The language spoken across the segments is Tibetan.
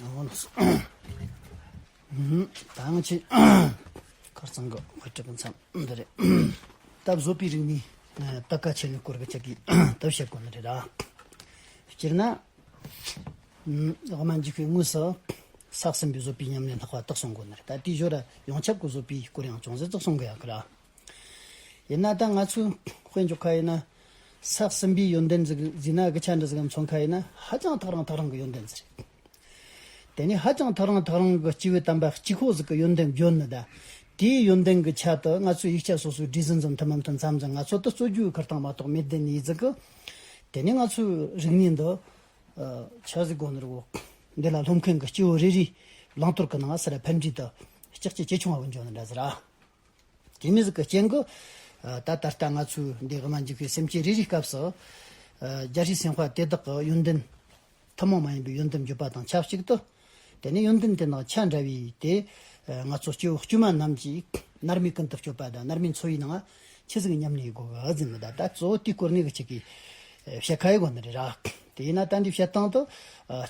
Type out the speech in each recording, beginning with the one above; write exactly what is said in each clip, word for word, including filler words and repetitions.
ཨང་། ད་ང་ཆེ་ཁར་ཚང་གི་དཔེ་ཁྲིད་མཚམས་འདི་རེད། ད་བཟོ་པའི་རིག་གནས་ད་གལ་ཆེན་པོའི་སྐོར་གྱི་ཆ་གི་ད་བཤད་དགོས་ནི་རེད་ར། སྤྱིར་ན་དབུ་མ་འཇུག་པའི་དངོས་སུ་ས་གསུམ་པའི་བཟོ་པའི་ཉམས་ལེན་ལྷག་པ་དག་གསུང་དགོས་ནི་རེད། ད་དེའི་ཞོར་ཡོངས་ཁྱབ་ཀྱི་བཟོ་པའི་སྐོར་ཡང་ཅུང་ཟད་ཙག་གསུང་གི་ཡག་གི་ར། ཡིན་ན་ད་ང་ཚོའི་དཔེ་འཇོག་ཁ་ཡིན་ན། ས་གསུམ་པའི་ཡོན་ཏན་ཟིག་ཟིན་ན་གི་ཆ་འདྲ་ཟིག་མཚོན་ཁ་ཡིན་ན་ཧ་ཅང་ཐག་རིང་ཐག་རིང་གི་ཡོན་ཏན་ཟིག་རེད། དེ་ནས་ཧ་ཅང་ཐག་རིང་ཐག་རིང་གི་སྐྱེས་བུ་དམ་པ་གཅིག་པོ་ཟིག་གི་ཡོན་ཏན་བརྗོད་ནི་ད། དེའི་ཡོན་ཏན་གི་ཆ་དུ་ང་ཚོའི་ཡིག་ཆ་སོ་སོའི་འབྲས་ཟིན་ཙམ་ཐུན་མ་མཐུན་མཚམས་ཙམ་ང་ཚོ་དུ་རྩོད་རྒྱུའི་ཁུར་སྟངས་མ་གཏོགས་མེད་དེ་ནི་ཟིག་གི། དེ་ནས་ང་ཚོའི་རིག་གནས་འདི་ཆ་ཟིག་དགོས་ནི་རེད་གོ། འདི་ལ་སློབ་མཁན་གི་སྐྱེ་བོ་རེ་རེའི་བླང་དོར་གི་ནང་སར་ཕན་འབྲས་དུ་ལྕགས་ཀྱི་ཇེ་ཆུང་བ་བུ་འཇོག་ནི་འདྲ་ཟིག་ར། དེ་མི་ཟིག་གི་རྐྱེན་གྱིས། ད་ད་ལྟ་ང་ཚོའི་འདི་དབུ་མ་འཇུག་པའི་སེམས་བསྐྱེད་རེ་རེའི་སྐབས་སུ། རྒྱལ་སྲས་སེམས་དཔའ་དེ་དག་གི་ཡོན་ཏན། ཐུན་མོང་མ་ཡིན་པའི་ཡོན་ཏན་བརྗོད་པ་དང་ཆབས་ཅིག་ཏུ། དེ་ནས་ཡོན་ཏན་དེ་དང་ཆ་འདྲ་བའི་དེ། ང་ཚོ་སྐྱེ་བོ་དཀྱུས་མ་རྣམས་ཀྱིས་རྣལ་མའི་ཀུན་ཏུ་སྤྱོད་པ་དང་རྣལ་མའི་འཚོ་བའི་ནང་ཆི་ཟིག་ཉམས་ལེན་དགོས་གི་ཟིན་གི་ད་ད་གཙོ་བོ་དེའི་སྐོར་ནས་གི་ཆི་གི་བཤད་ཁ་ཡི་དགོས་ནི་རེད་ར། དེ་ཡིན་ན་ད་འདི་བཤད་སྟངས་དུ།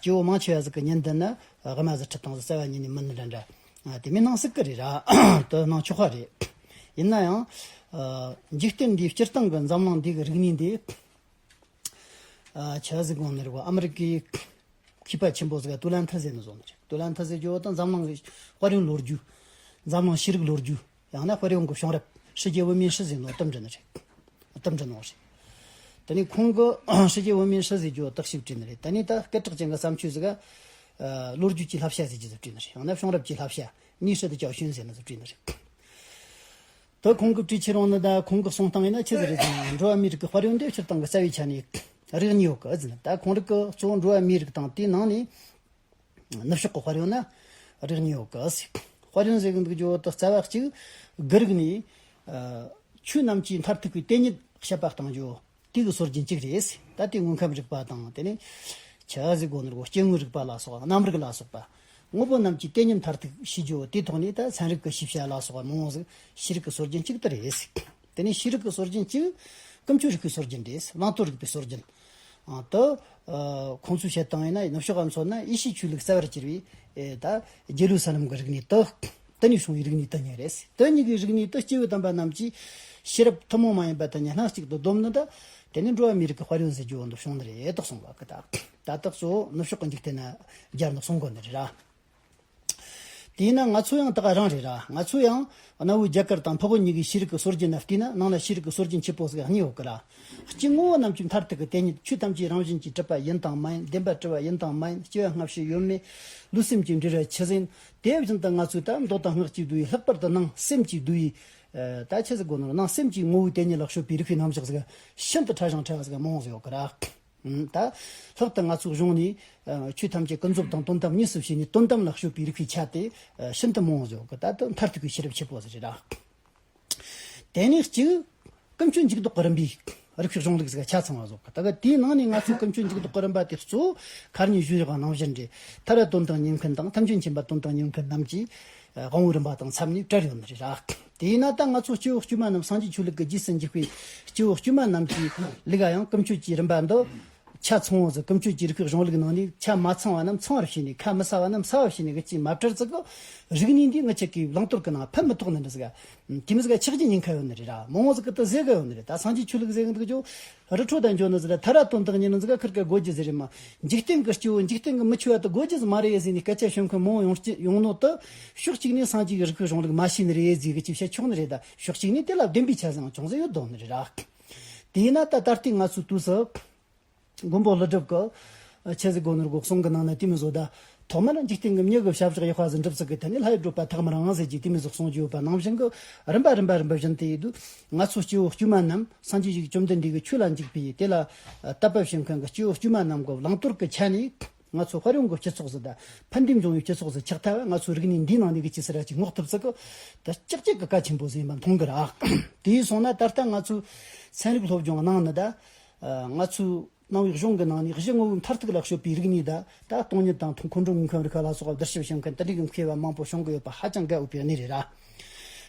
སྐྱེ་བོ་མང་ཆེ་བ་ཟིག་གི་ཉན་དུ་ན་དབུ་མ་ཟིག་ཁྲིད་སྟངས་ཟིག་རྩ་བ་ཉིད་ནས་མིན་ནི་འདྲ་འདྲ། དེ་མིན་སྣང་སྲིད་ཀི་རེད་ར། དུ་སྣང་ཆོག་པ་རེད། ཡིན་ན་ཡང་། འཇིག་རྟེན་འདིའི་སྤྱིར་བཏང་གི་འཛམ་གླིང་འདི་གི་རིག་གནས་འདི། ཆ་ཟིག་གོང་ནས་རེད་གོ། ཨ་མི་རི་ཀའི་མཁས་པ་ཆེན་པོ་ཟིག་ག་ཏུ་ལན་ཐི་ཟེར་ནི་བཟོ་ནི་རེད། ཏུ་ལན་ཐི་ཟེར་རྒྱུ་བོ་དང་འཛམ་གླིང་གི་དཔལ་ཡོན་ལོ་རྒྱུས། འཛམ་གླིང་ཤེས་རིག་ལོ་རྒྱུས། ཡང་ན་དཔལ་ཡོན་གྱི་བྱུང་རབས་世界文明史ཟེར་ནོ་གཏམ་འདྲི་ནི་རེད། གཏམ་འདྲི་ནོ་རེད། དེ་ནས་ཁོང་གི་世界文明史ཟེར་རྒྱུ་བོ་བརྟག་ཞིབ་བྲིས་ནི་རེད། དེ་ནས་ད་སྐད་གྲགས་ཅན་གྱི་བརྩམས་ཆོས་ཟིག་ག་ལོ་རྒྱུས་ཀྱི་བསླབ་བྱ་ཟེར་རྒྱུ་ཟིག་བྲིས་ནི་རེད། ཡང་ན་བྱུང་རབས་ཀྱི་བསླབ་བྱ་ནི་ཧྲི་དི་ཅའོ་ཤུན་ཟེར་ནི་ཟིག་བྲིས་ནི་རེད། ད་ཁོང་གི་བྲིས་ཁྱེར་ཡོང་ནི་ད་ཁོང་གི་གསུང་སྟངས་ཡིན་ན་ཆི་ཟིག་རེད་ཟེར་ན་འགྲོ་བ་མིའི་རིགས་ཀྱི་དཔལ་ཡོན་དེ་སྤྱིར་བཏང་གི་རྩ་བའི་ཆ་ནས་རིགས་གཉིས་ཡོད་གི་ཟེར་ན། ད་ཁོང་རིགས་ཀྱི་གཙོ་བོ་འགྲོ་བ་མིའི་རིགས་དང་དེའི་ནང་ནས་ནུབ་ཕྱོགས་ཀྱི་དཔལ་ཡོན་ན་རིགས་གཉིས་ཡོད་གི་ཟེར། དཔལ་ཡོན་ཟེར་གི་འདུག་རྒྱུ་དུ་རྩ་བ་གཅིག་སྒུལ་རིགས་ནས་ཆོས་རྣམས་ཀྱི་མཐར་ཐུག་པའི་དེ་ཉིད་བཤད་པ་གཏང་རྒྱུ་དེ་གི་སྲོལ་རྒྱུན་གཅིག་རེད་ཟེར། ད་དེ་དངོས་ཁམས་རིག་པ་དང་དེ་ནས་ཆ་ཟིག་གོ་ནི་རེད་གོ། སྐྱེ་དངོས་རིག་པ་ལ་སོགས་རྣམ་རིག་ལ་སོགས་པ། དངོས་པོ་རྣམས་ཀྱི་དེ་ཉིད་མཐར་ཐུག་ཤེས་རྒྱུ་དེའི་ཐོག་ནས་ད་ཚན་རིག་གི་ཤེས་བྱ་ལ་སོགས་པ་མང་བོ་ཟིག་ཤེས་རིག་གི་སྲོལ་རྒྱུན་གཅིག་ཏུ་རེད། དེ་ནས་ཤེས་རིག་གི་སྲོལ་རྒྱུན་གཅིག་ཀུན་སྤྱོད་རིག་པའི་སྲོལ་རྒྱུན་རེད། བླང་དོར་རིག་པའི་སྲོལ་རྒྱུན། ཨང་། དུ། ཁོང་ཚོས་བཤད་སྟངས་ཡིན་ན་ནུབ་ཕྱོགས་ཀ་མཚོན་ན་ཡེ་ཤུའི་ཆོས་ལུགས་གསལ་བར་གྱུར་བའི་ད་རྒྱུ་ལུགས་ས་ལམ་གྱི་རིག་གནས་དུ། དེ་ནས་བྱུང་བའི་རིག་གནས་དུ་གཉིས་རེད། དུ་གཉིས་ཀྱི་རིག་གནས་དུ་སྐྱེས་བུ་དམ་པ་རྣམས་ཀྱིས་ཤེས་རབ་ཐུན་མོང་མ་ཡིན་པ་དུ་གཉིས་སྣང་གཅིག་ཏུ་བསྡོམས་ནི་ད། དེ་ནི་འགྲོ་བ་མིའི་རིགས་ཀྱི་དཔལ་ཡོན་ཟེར་རྒྱུ་བོ་འདི་བྱུང་ནི་རེད་དོ་གསུངས་པ་གི་ད། ད་དག་གཙོ་བོ་ནུབ་ཕྱོགས་ཀྱི་འཇིག་རྟེན་ན་སྦྱར་ནི་གསུང་དགོས་ནི་རེད་ར། དེས་ན་ང་ཚོ་ཡང་ད་ག་རང་རེད་ར། ང་ཚོ་ཡང་གནའ་བོའི་རྒྱ་གར་དང་འཕགས་བོད་གཉིས་ཀྱི་ཤེས་རིག་གི་སྲོལ་རྒྱུན་ན་བལྟས་ན་ནང་ན་ཤེས་རིག་གི་སྲོལ་རྒྱུན་ཆེ་པོ་ཟིག་གཉིས་ཡོད་གི་ར། སྤྱི་དངོས་པོ་རྣམས་ཀྱི་མཐར་ཐུག་གི་དེ་ཉིད་ཆོས་ཐམས་ཅད་རང་བཞིན་གྱིས་གྲུབ་པ་ཡིན་དང་མ་ཡིན། བདེན་པར་གྲུབ་པ་ཡིན་དང་མ་ཡིན། སྐྱེ་བ་སྔ་ཕྱི་ཡོད་མེད། ལུས་སེམས་ཀྱི་འབྲེལ་བ་ཆི་ཟིག་ཡིན། དེ་བཞིན་དུ་ང་ཚོས་ད་མདོག་དང་སྔགས་ཀྱིས་བསྡུས་པའི། ལྷག་པར་དུ་ནང་སེམས་ཀྱིས་བསྡུས་པའི། ད་ཆི་ཟིག་གོ་ནོ་ནང་སེམས་ཀྱི་ངོ་བོའི་དེ་ཉིད་ལ་དཔྱོད་པའི་རིགས་པའི་རྣམ་གཞག་ཟིག་ཤིན་ཏུ་ཕྲ་ཞིང་ཕྲ་བ་ཟིག་མང་བོ་ཟིག་ཡོད་གི་ར། ད་ལྷག་ཏུ་ང་ཚོའི་གཞུང་ནས་ཆོས་ཐམས་ཅད་ཀུན་རྫོབ་དང་དོན་དམ་གཉིས་སུ་ཕྱེ་ནས་དོན་དམ་ལ་དཔྱོད་པའི་རིགས་པའི་ཆ་དེ་ཤིན་ཏུ་མང་བོ་ཟིག་ཡོད་གི། ད་དུ་མཐར་ཐུག་གི་ཤེས་རབ་ཆེ་པོ་ཟིག་རེད་ར། དེ་ནས་གཅིག་ཀུན་སྤྱོད་འཇུག་ལྡོག་གི་རིམ་པའི་རིགས་པའི་གཞུང་ལུགས་ཟིག་ཆ་ཚང་བ་ཟིག་ཡོད་གི། ད་གི་དེའི་ནང་ནས་ང་ཚོའི་ཀུན་སྤྱོད་འཇུག་ལྡོག་གི་རིམ་པ་དེ་གཙོ་བོ་ཁ་ཉིན་ཞུས་ཡོད་པ་ནང་བཞིན་རེད། ཐར་པ་དོན་དང་མཉམ་མཁན་དང་ཐམས་ཅད་མཁྱེན་པ་དོན་དང་མཉམ་མཁན་རྣམས་ཀྱིས་དབང་བོའི་རིམ་པ་དང་འཚམ་ནས་བྲལ་ཡོད་ནི་རེད་ར། དེས་ན་ད་ང་ཚོ་སྐྱེ་བོ་དཀྱུས་མ་རྣམས་སངས་རྒྱས་ཆོས་ལུགས་ཀྱི་རྗེས་སུ་འཇུག་པའི་སྐྱེ་བོ་དཀྱུས་མ་རྣམས་ཀྱི་ལུགས་ལ་ཡང་ཀུན་སྤྱོད་ཀྱི་རིམ་པ་འདི་ཆ་ཚང་བ་ཟིག་ཀུན་སྤྱོད་ཀྱི་རིགས་པའི་གཞུང་ལུགས་ནང་ནས་ཆ་མ་ཚང་བ་རྣམས་ཚང་བར་བྱས་ནས། ཁ་མི་གསལ་བ་རྣམས་གསལ་བར་བྱས་ནས་གི་ཅིག་མ་བྲལ་ཟིག་གི་རིག་གནས་འདིས་ངི་ཆ་གི་བླང་དོར་གི་ནང་ཕན་མི་ཐོགས་ནི་འདྲ་ཟིག་དེ་མི་ཟིག་ཆགས་རྒྱུ་ཉེན་ཁ་ཡོད་ནི་རེད་ར། མང་བོ་ཟིག་གི་དུ་ཟེར་གི་ཡོད་ནི་རེད། ད་སངས་རྒྱས་ཆོས་ལུགས་ཟེར་གི་འདུག་ཅོ། རི་ཁྲོད་དང་འཇོག་ནི་ཟིག་ལ་ཐར་པ་དོན་དང་ཉིད་ནི་ཟིག་ཁིར་ཀ་དགོས་རྒྱུ་ཟིག་རེད་མ། འཇིག་རྟེན་གི་སྐྱེ་བོ་འཇིག་རྟེན་གི་མི་ཆོས་བ་དུ་དགོས་རྒྱུ་ཟིག་མ་རེད་ཟེར་ནས་སྐད་ཆ་བཤད་མཁན་མང་བོ་ཡོང་རྒྱུ་ཡོང་ནོ་དུ། ཕྱོགས་གཅིག་ནས་སངས་རྒྱས་ཀྱི་རིགས་པའི་གཞུང་ལུགས་མ་ཤེས་ནི་རེད་ཟེར་གི་ཅིག་བཤད་ཆོག་ནི་རེད། ད་ཕྱོགས་གཅིག་ནས་དེ་ལ་བདེན་པའི་ཆ་ཟིག་ཅུང་ཟད་ཡོད་དོ་ནི་རེད་ར། དེས་ན་ད་ད་ལྟའི་ང་ཚོའི་དུས་སུ། མགོན་པོ་ཀླུ་སྒྲུབ་ཀྱི་ཆེ་ཟིག་གོ་ནོར་གོ་གསུང་གི་ནང་ན་དེ་མི་བཟོ་ད། ཐོག་མར་འཇིག་རྟེན་གྱི་མྱི་གི་བྱ་བཞག་ཡག་པ་ཟིག་འགྲུབ་ཟིག་གི་དེ་ནས་ལྷ་ཡི་བགྲོད་པ་ཐག་མི་རིང་ཟེར་གྱི་དེ་མི་ཟིག་གསུང་རྒྱུ་ཡོད་པ་ནང་བཞིན་གི་རིམ་པ་རིམ་པ་རིམ་པ་བཞིན་དུ་ཡིན་དུས། ང་ཚོ་སྐྱེ་བོ་དཀྱུས་མ་རྣམས་སངས་རྒྱས་ཀྱི་བཅོམ་ལྡན་འདས་ཀྱི་ཆོས་ལ་འཇུག་པའི་དེ་ལ་དད་པ་བྱེད་མཁན་གྱི་སྐྱེ་བོ་དཀྱུས་མ་རྣམས་ཀྱི་བླང་དོར་གྱི་ཆ་ནས་ང་ཚོ་དཔལ་ཡོན་གྱི་སྤྱི་ཚོགས་ཟིག་དང་ཕན་བདེ་འབྱུང་བའི་སྤྱི་ཚོགས་ཟིག་ཆགས་ཐབས་ང་ཚོའི་རིག་གནས་འདིའི་ནང་ནས་གི་ཅི་ཟེར་ར་ཅིག་སྔོག་ཐུབ་ཟིག་གི་དེ་ལྕགས་ཀྱི་གལ་ཆེན་པོ་ཟིག་ཡིན་པ་མཐོང་གི་ར། དེ་ཡིན་སོང་ན་ད་ལྟ་ང་ཚོའི་ཚན་རིག་སློབ་སྦྱོང་གནང་ནི་ད། ང་ཚོའི་གནང་བའི་གཞུང་གི་ནང་ནས་གཞི་དངོས་པོའི་མཐར་ཐུག་ལ་དཔྱོད་པའི་རིག་གནས་དང་ད་སྟོང་ཉིད་དང་ཐུན་མཁོ་འགྲོ་དངོས་མཁན་རིག་པ་ལ་སོགས་པ་བསྡུར་ཞིབ་བྱེད་མཁན་དེ་འདྲའི་གི་མཁས་པ་མང་པོ་བྱུང་གི་ཡོད་པ་ཧ་ཅང་དགའ་འོས་པའི་གནས་རེད་ར།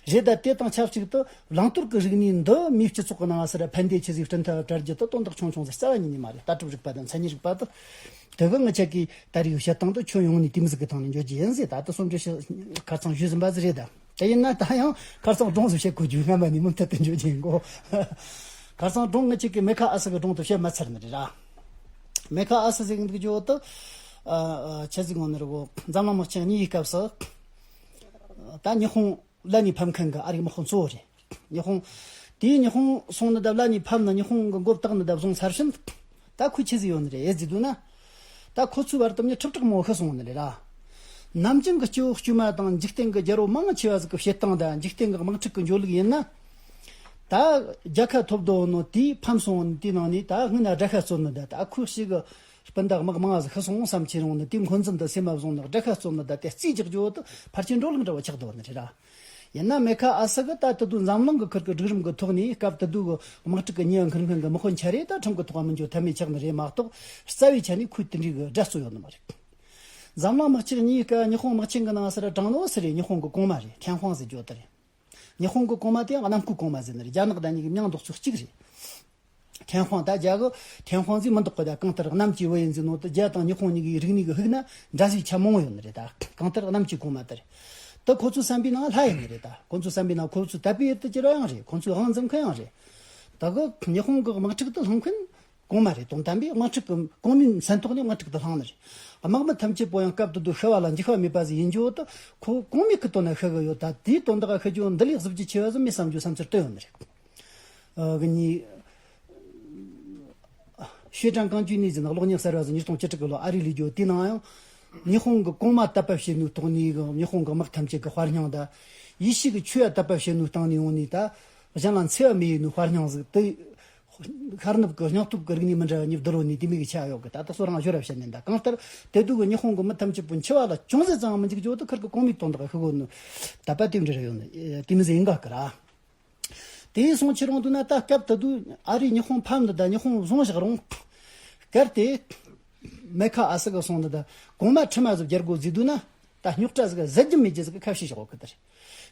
རེད། ད་དེ་དང་ཆབས་ཅིག་ཏུ་བླང་དོར་གྱི་རིག་གནས་འདི་མིའི་སྤྱི་ཚོགས་ཀྱི་ནང་ཟེར་ཕན་བདེ་ཆེ་ཟིག་སྤྲིན་ཐ་བྲལ་རྒྱུ་དེ་དོན་དག་ཆུང་ཆུང་ཟིག་རྩ་བ་ཉིད་ནས་མ་རེད། ལྟ་གྲུབ་རིག་པ་དང་མཚན་ཉིད་རིག་པ་དང་། དེ་གི་ངི་ཆ་གིས་ད་རེས་བཤད་སྟངས་དེ་ཁྱོན་ཡོངས་ནས་དེ་མི་ཟིག་གི་ཐང་ནས་འཇོག་རྒྱུ་ཡིན་ཟེར། ད་ལྟ་གསུང་འདྲི་ཞུ་ཁ་རྩང་ཞུས་ཟིན་པ་ཟིག་རེད། ད་དེ་ཡིན་ན་ད་ཡང་ཁ་རྩང་སྒྲུང་ཟིག་བཤད་དགོས་རྒྱུ་སྔ་མ་ནས་མུ་མཐུད་དུ་འཇོག་རྒྱུ་ཡིན་གོ། ཁ་རྩང་སྒྲུང་ངི་ཆ་གིས་མེ་ཁ་ཨ་སི་གི་སྒྲུང་དེ་བཤད་མ་ཚར་ནི་རེད་ར། མེ་ཁ་ཨ་སི་ཟེར་གི་འདུག་རྒྱུ་དེ་ཨ་ཨ་ཆི་ཟིག་ངོ་ནི་རེད་གོ། འཛམ་གླིང་དམག་ཆེན་གཉིས་ཀྱི་སྐབས་སུ་ད་ཉི་ཧོང་ལ་ནས་ཕམ་མཁན་གྱི་ཨ་རིའི་དམག་དཔོན་གཙོ་བོ་རེད། ཉི་ཧོང་། དེའི་ཉི་ཧོང་སོང་ནི་ད་ལ་ནས་ཕམ་ནི་ཉི་ཧོང་གི་མགོ་བཏགས་ནི་ད་བཟུང་ཚར་ཕྱིན། ད་ཁོས་ཆི་ཟིག་ཡོད་ནི་རེད་ཟེར་འདུག་ན། ད་ཁོ་ཚོའི་བར་དུ་མྱི་ཁྲི་ཕྲག་མང་བོ་ཤི་སོང་ནི་རེད་ར། ནམ་རྒྱུན་གྱི་སྐྱེ་བོ་དཀྱུས་མ་དང་འཇིག་རྟེན་གྱི་རྒྱལ་པོ་མང་ཆེ་བ་ཟིག་གི་བྱེད་སྟངས་དང་འཇིག་རྟེན་གྱི་དམག་འཁྲུག་གི་འཇོག་ལུགས་ཡིན་ན། ད་རྒྱལ་ཁ་ཐོབ་དོ་ནོ་དེས་ཕམ་སོང་ནི་དེའི་ནང་ནས་ད་སྔོན་ན་དགྲ་ཤ་རྩོད་ནི་ད་ད་ཁོའི་ཞིག་གི་སྤུན་ཟླ་དམག་མང་ཟིག་ཤི་སོང་བསམ་ཁྱེར་ཡོང་ནི་དེ་འཁོན་འཛིན་དུ་སེམས་མ་བཟུང་ནི་དགྲ་ཤ་རྩོད་ནི་ད་དེ་རྩིས་རྒྱག་རྒྱུ་དེ་ཕལ་ཆེར་འགྲོ་ལུགས་འདྲ་བོ་ཆགས་དོ་ནི་རེད་ར། ཡིན་ན་མེ་ཁ་ཨ་སི་གི་ད་དེ་དུས་འཛམ་གླིང་གི་ཁུར་གི་སྒྲིག་རིམ་གི་ཐོག་ནས་སྐབས་དེ་དུས་གི་དམག་འཁྲུག་གི་ཉེས་འཁུར་མཁན་གི་དམག་དཔོན་ཆ་རེ་ད་ཁྲིམས་གི་ཐོག་མི་འཇོག་ཐབས་མེད་ཆགས་ནི་རེད་མ་གཏོགས། རྩ་བའི་ཆ་ནས་ཁོས་དེ་འདྲའི་གི་དགྲ་རྩོད་ཡོད་ནི་མ་རེད། འཛམ་གླིང་དམག་འཁྲུག་གཉིས་ཀ་ཉི་ཧོང་དམག་ཆེན་གི་ནང་ཟེར་དྲང་ནོ་ཟེར་རེད། ཉི་ཧོང་གི་གོང་མ་རེད། ཐེན་ཧྥང་ཟེར་རྒྱུ་དེ་རེད། ཉི་ཧོང་གི་གོང་མ་དེ་ཡང་གནམ་བསྐོས་གོང་མ་ཟེར་ནི་རེད། རྒྱ་ནག་དང་གཉིས་ཀྱི་མྱིང་འདོགས་ཚུལ་གཅིག་རེད། ཐེན་ཧྥང་ད་རྒྱ་གི་ཐེན་ཧྥང་ཟིག་མི་འདོགས་གི། ད་གང་ལྟར་གནམ་གྱི་བུ་ཡིན་ཟིག་ནོ་དེ་རྒྱ་དང་ཉི་ཧོང་གཉིས་ཀྱི་རིག་གནས་ཀྱི་ཕུགས་ན་འདྲ་ཟིག་ཆ་མང་བོ་ཡོད་ནི་རེད། ད་གང་ལྟར་གནམ་གྱི་གོང་མ་དེ་རེད། ད་ཁོ་ཚོའི་བསམ་པའི་ནང་ལྷ་ཡིན་ནི་རེད། ད་ཁོ་ཚོའི་བསམ་པའི་ནང་ཁོ་ཚོའི་དད་པའི་ཡུལ་དུ་གྱུར་བ་ཡང་རེད། ཁོ་ཚོའི་དབང་འཛིན་མཁན་ཡང་རེད། ད་གི་ཉི་ཧོང་གི་དམག་འཁྲུག་དེ་བསླངས་མཁན་གོང་མ་རེད། དོན་དམ་པའི་དམག་འཁྲུག་གི་གོང་མའི་མཚན་ཐོག་ནས་དམག་འཁྲུག་དེ་བསླངས་ནི་རེད། དམག་མི་ཐམས་ཅད་པོ་ཡང་སྐབས་དེ་དུས་ཤི་བ་ལ་འཇིགས་པ་མེད་པ་ཟིག་ཡིན་རྒྱུ་དེ་ཁོ་གོང་མའི་ཁུ་དོན་ན་ཤི་གི་ཡོད། ད་དེའི་དོན་དག་ཤི་རྒྱུ་འདི་ལས་གཟི་བརྗིད་ཆེ་བ་ཟིག་མེད་བསམ་རྒྱུ་བསམ་ཚུལ་དེ་ཡོད་ནི་རེད། ཨ་གི་གཉིས། ཞེ་ཀྲང་ཀང་ཅུས་ནས་ཟིན་གློག་བརྙན་གསར་བ་ཟིག་ཉིས་སྟོང་བཅུ་དྲུག་གི་ལོ་ཨ་རི་ལས་རྒྱུ་དེའི་ནང་ཡང་། ཉི་ཧོང་གི་གོང་མ་དད་པ་བྱེད་ནོའི་ཐོག་ནས་གི་ཉི་ཧོང་གི་དམག་ཐམས་ཅད་ཀྱི་དཔའ་སྙིང་དང་། ཡེ་ཤུ་གི་ཆོས་ཡ་དད་པ་བྱེད་ནོའི་སྟེང་ནས་ཡོང་ནས་ད། གཞན་ལ་འཚེ་བ་མི་ཡེད་ནོའི་དཔའ་སྙིང་ཟིག་དེ། ཤར་ནུབ་ཀྱི་སྙིང་སྟོབས་ཀྱི་རིག་གནས་མི་འདྲ་བ་གཉིས་བསྡུར་བ་ནས་དེ་མོ་གི་ཆ་ཡོད་གི། ད་ལྟ་སོ་རང་ཞོར་ར་བཤད་ནས་ད་གང་ལྟར་དེ་དུས་ཀྱི་ཉི་ཧོང་གི་མི་ཐམས་ཅད་པོ་འཆི་བ་ལ་ཅུང་ཟད་ཙམ་མི་འཇིགས་རྒྱུ་དེ་ཁུར་གི་གོང་མའི་དོན་དག་ཤི་གོ་ནི། དད་པ་དེ་འདྲ་ར་ཡོད་ནི་དེ་མོ་ཟིག་ཡིན་ག་གི་ར། དེ་སོང་ཁྱེར་ཡོང་དུས་ན་ད་སྐབས་དེ་དུས་ཨ་རིས་ཉི་ཧོང་ཕམ་འདི་ད་ཉི་ཧོང་བཟུང་བཞག་རུང་། གལ་ཏེ་མེ་ཁ་ཨ་སི་གི་སོང་འདི་ད་གོང་མ་ཁྲི་མ་ཟིག་རྒྱལ་སྒོ་ཟིག་འདུག་ན། ད་རྙོག་དྲ་ཟིག་ཟད་རྒྱུ་མེད་རྒྱུ་ཟིག་གི་ཁ་ཕྱེ་བཞག་གི་དེ་རེད།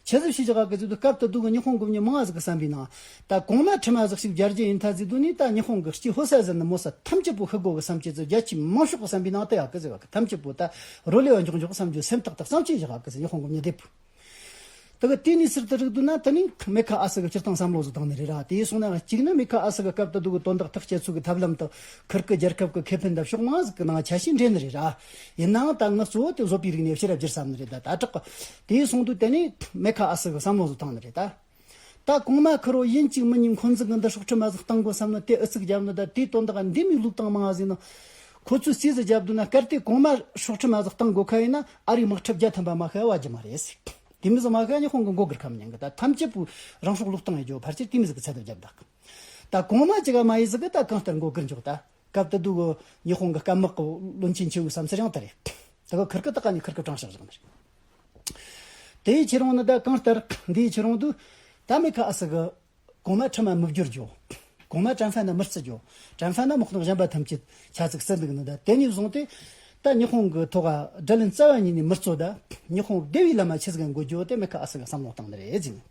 ཆི་ཟིག་ཕྱེ་བཞག་གི་ཟིག་འདུག་སྐབས་དེ་དུས་གི་ཉི་ཧོང་གི་མྱི་མང་ཟིག་གི་བསམ་པའི་ནང་། ད་གོང་མ་ཁྲི་མ་ཟིག་ཞིག་རྒྱལ་རྒྱུ་ཡིན་ཐ་ཟིག་འདུག་ནི་ད་ཉི་ཧོང་གི་སྐྱེ་ཕོ་ས་ཟིག་ནི་མོ་ས་ཐམས་ཅད་པོ་ཤི་དགོ་གི་བསམ་རྒྱུ་ཟིག་རྒྱ་ཆེ་མང་ཤོས་གི་བསམ་པའི་ནང་དེ་ཡག་གི་ཟིག་གི་ཐམས་ཅད་པོ་ད་རོ་ལེ་བ་འཇོག་འཇོག་བསམ་རྒྱུ་སེམས་ཐག་ཐག་བསམ་ཅི་བཞག་གི་ཟིག་ཉི་ཧོང་གི་མྱི་སྡེ་པོ། དེ་གི་དེ་ནས་ཟུར་དུ་རིག་འདུག་ན་དེ་ནི་མེ་ཁ་ཨ་སི་གི་སྤྱིར་བཏང་བསམ་བློ་ཟིག་བཏང་ནི་རེད་ར། དེ་སོང་ན་གཅིག་ནི་མེ་ཁ་ཨ་སི་གི་སྐབས་དེ་དུས་གི་དོན་དག་ཐག་བཅད་ཚུལ་གི་ཐབས་ལམ་དང་ཁུར་གི་རྒྱལ་ཁབ་གི་ཁེ་ཕན་དང་ཕྱོགས་མང་ཟིག་གི་ནང་ཆ་ཤས་འདྲེས་ནི་རེད་ར། ཡིན་ནའང་ད་ངི་གཙོ་བོ་དེ་བཟོ་པའི་རིག་གནས་ཕྱི་ར་བསྒྱུར་བསམ་ནི་རེད། ད་ད་དྲག་དེ་སོང་དུས་དེ་ནི་མེ་ཁ་ཨ་སི་གི་བསམ་བློ་ཟིག་བཏང་ནི་རེད་ད། ད་གོང་མ་ཁུར་བོ་ཡིན་གཅིག་མིན་གཉིས་འཁོན་འཛིན་གི་འདི་སྲོག་ཁྲིམས་མ་ཟིག་བཏང་དགོས་བསམ་ནི་དེ་ཨུ་ཚུགས་རྒྱབ་ནི་ད་དེའི་དོན་དག་འདི་མོའི་ལུགས་དང་མང་ཟིག་ནི། ཁོ་ཚོས་རྩིས་ཟིག་རྒྱབ་འདུག་ན་གལ་ཏེ་གོང་མ་སྲོག་ཁྲིམས་མ་ཟིག་བཏང་དགོས་ཁ་ཡིན་ན་ཨ་རིའི་དམག་འཁྲུག་བརྒྱ་ཐམ་པ་མ་ཤི་བ་བ་རྒྱུ་མ་རེད་ཟེར། དེ་མི་ཟིག་མ་ཤི་ཉི་ཧོང་གི་མགོ་སྒུར་ཁ་མི་ཉན་གི། ད་ཐམས་ཅད་པོས་རང་སྲོག་བློས་བཏང་ཡི་རྒྱུ་ཕལ་ཆེར་དེ་མི་ཟིག་གི་ཚད་དུ་བརྒྱབ་འདུག་ད་གོང་མ་ཅིག་ག་མ་ཡི་ཟིག་གི་ད་གང་ལྟར་མགོ་སྒུར་འཇོག་ད་སྐབས་དེ་དུས་གི་ཉི་ཧོང་གི་སྐམ་དམག་གི་བློན་ཆེན་ཆེ་བོའི་བསམ་ཚུལ་ཡང་དེ་རེད། དེ་གི་ཁུར་གི་ད་ག་ནས་ཁུར་གི་དྲང་བཞག་བཞག་ནི་རེད། དེའི་ཁྱེར་ཡོང་ནི་ད་གང་ལྟར་འདིའི་ཁྱེར་ཡོང་དུས་ད་མེ་ཁ་ཨ་སི་གི་གོང་མ་ཁྲི་མ་མི་བསྒྱུར་རྒྱུ། གོང་མ་ཀྲམ་ཧྥན་ན་མི་བརྩི་རྒྱུ། ཀྲམ་ཧྥན་ན་དམག་དོན་གཞན་པ་ཐམས་ཅད་ཆ་ཚིག་བརྩི་འདུག་ནི་ད་དེ་ནས་བཟུང་སྟེ། ད་ཉི་ཧོང་གི་ཐོག་དགྲ་ལན་རྩ་བ་ཉིད་ནས་མི་རྩོད་ད། ཉི་ཧོང་བདེ་བའི་ལམ་མ་ཆི་ཟིག་འགོད་རྒྱུ་དེ་མེ་ཁ་ཨ་སི་གི་བསམ་བློ་བཏང་ནི་རེད་ཟེར་ནི།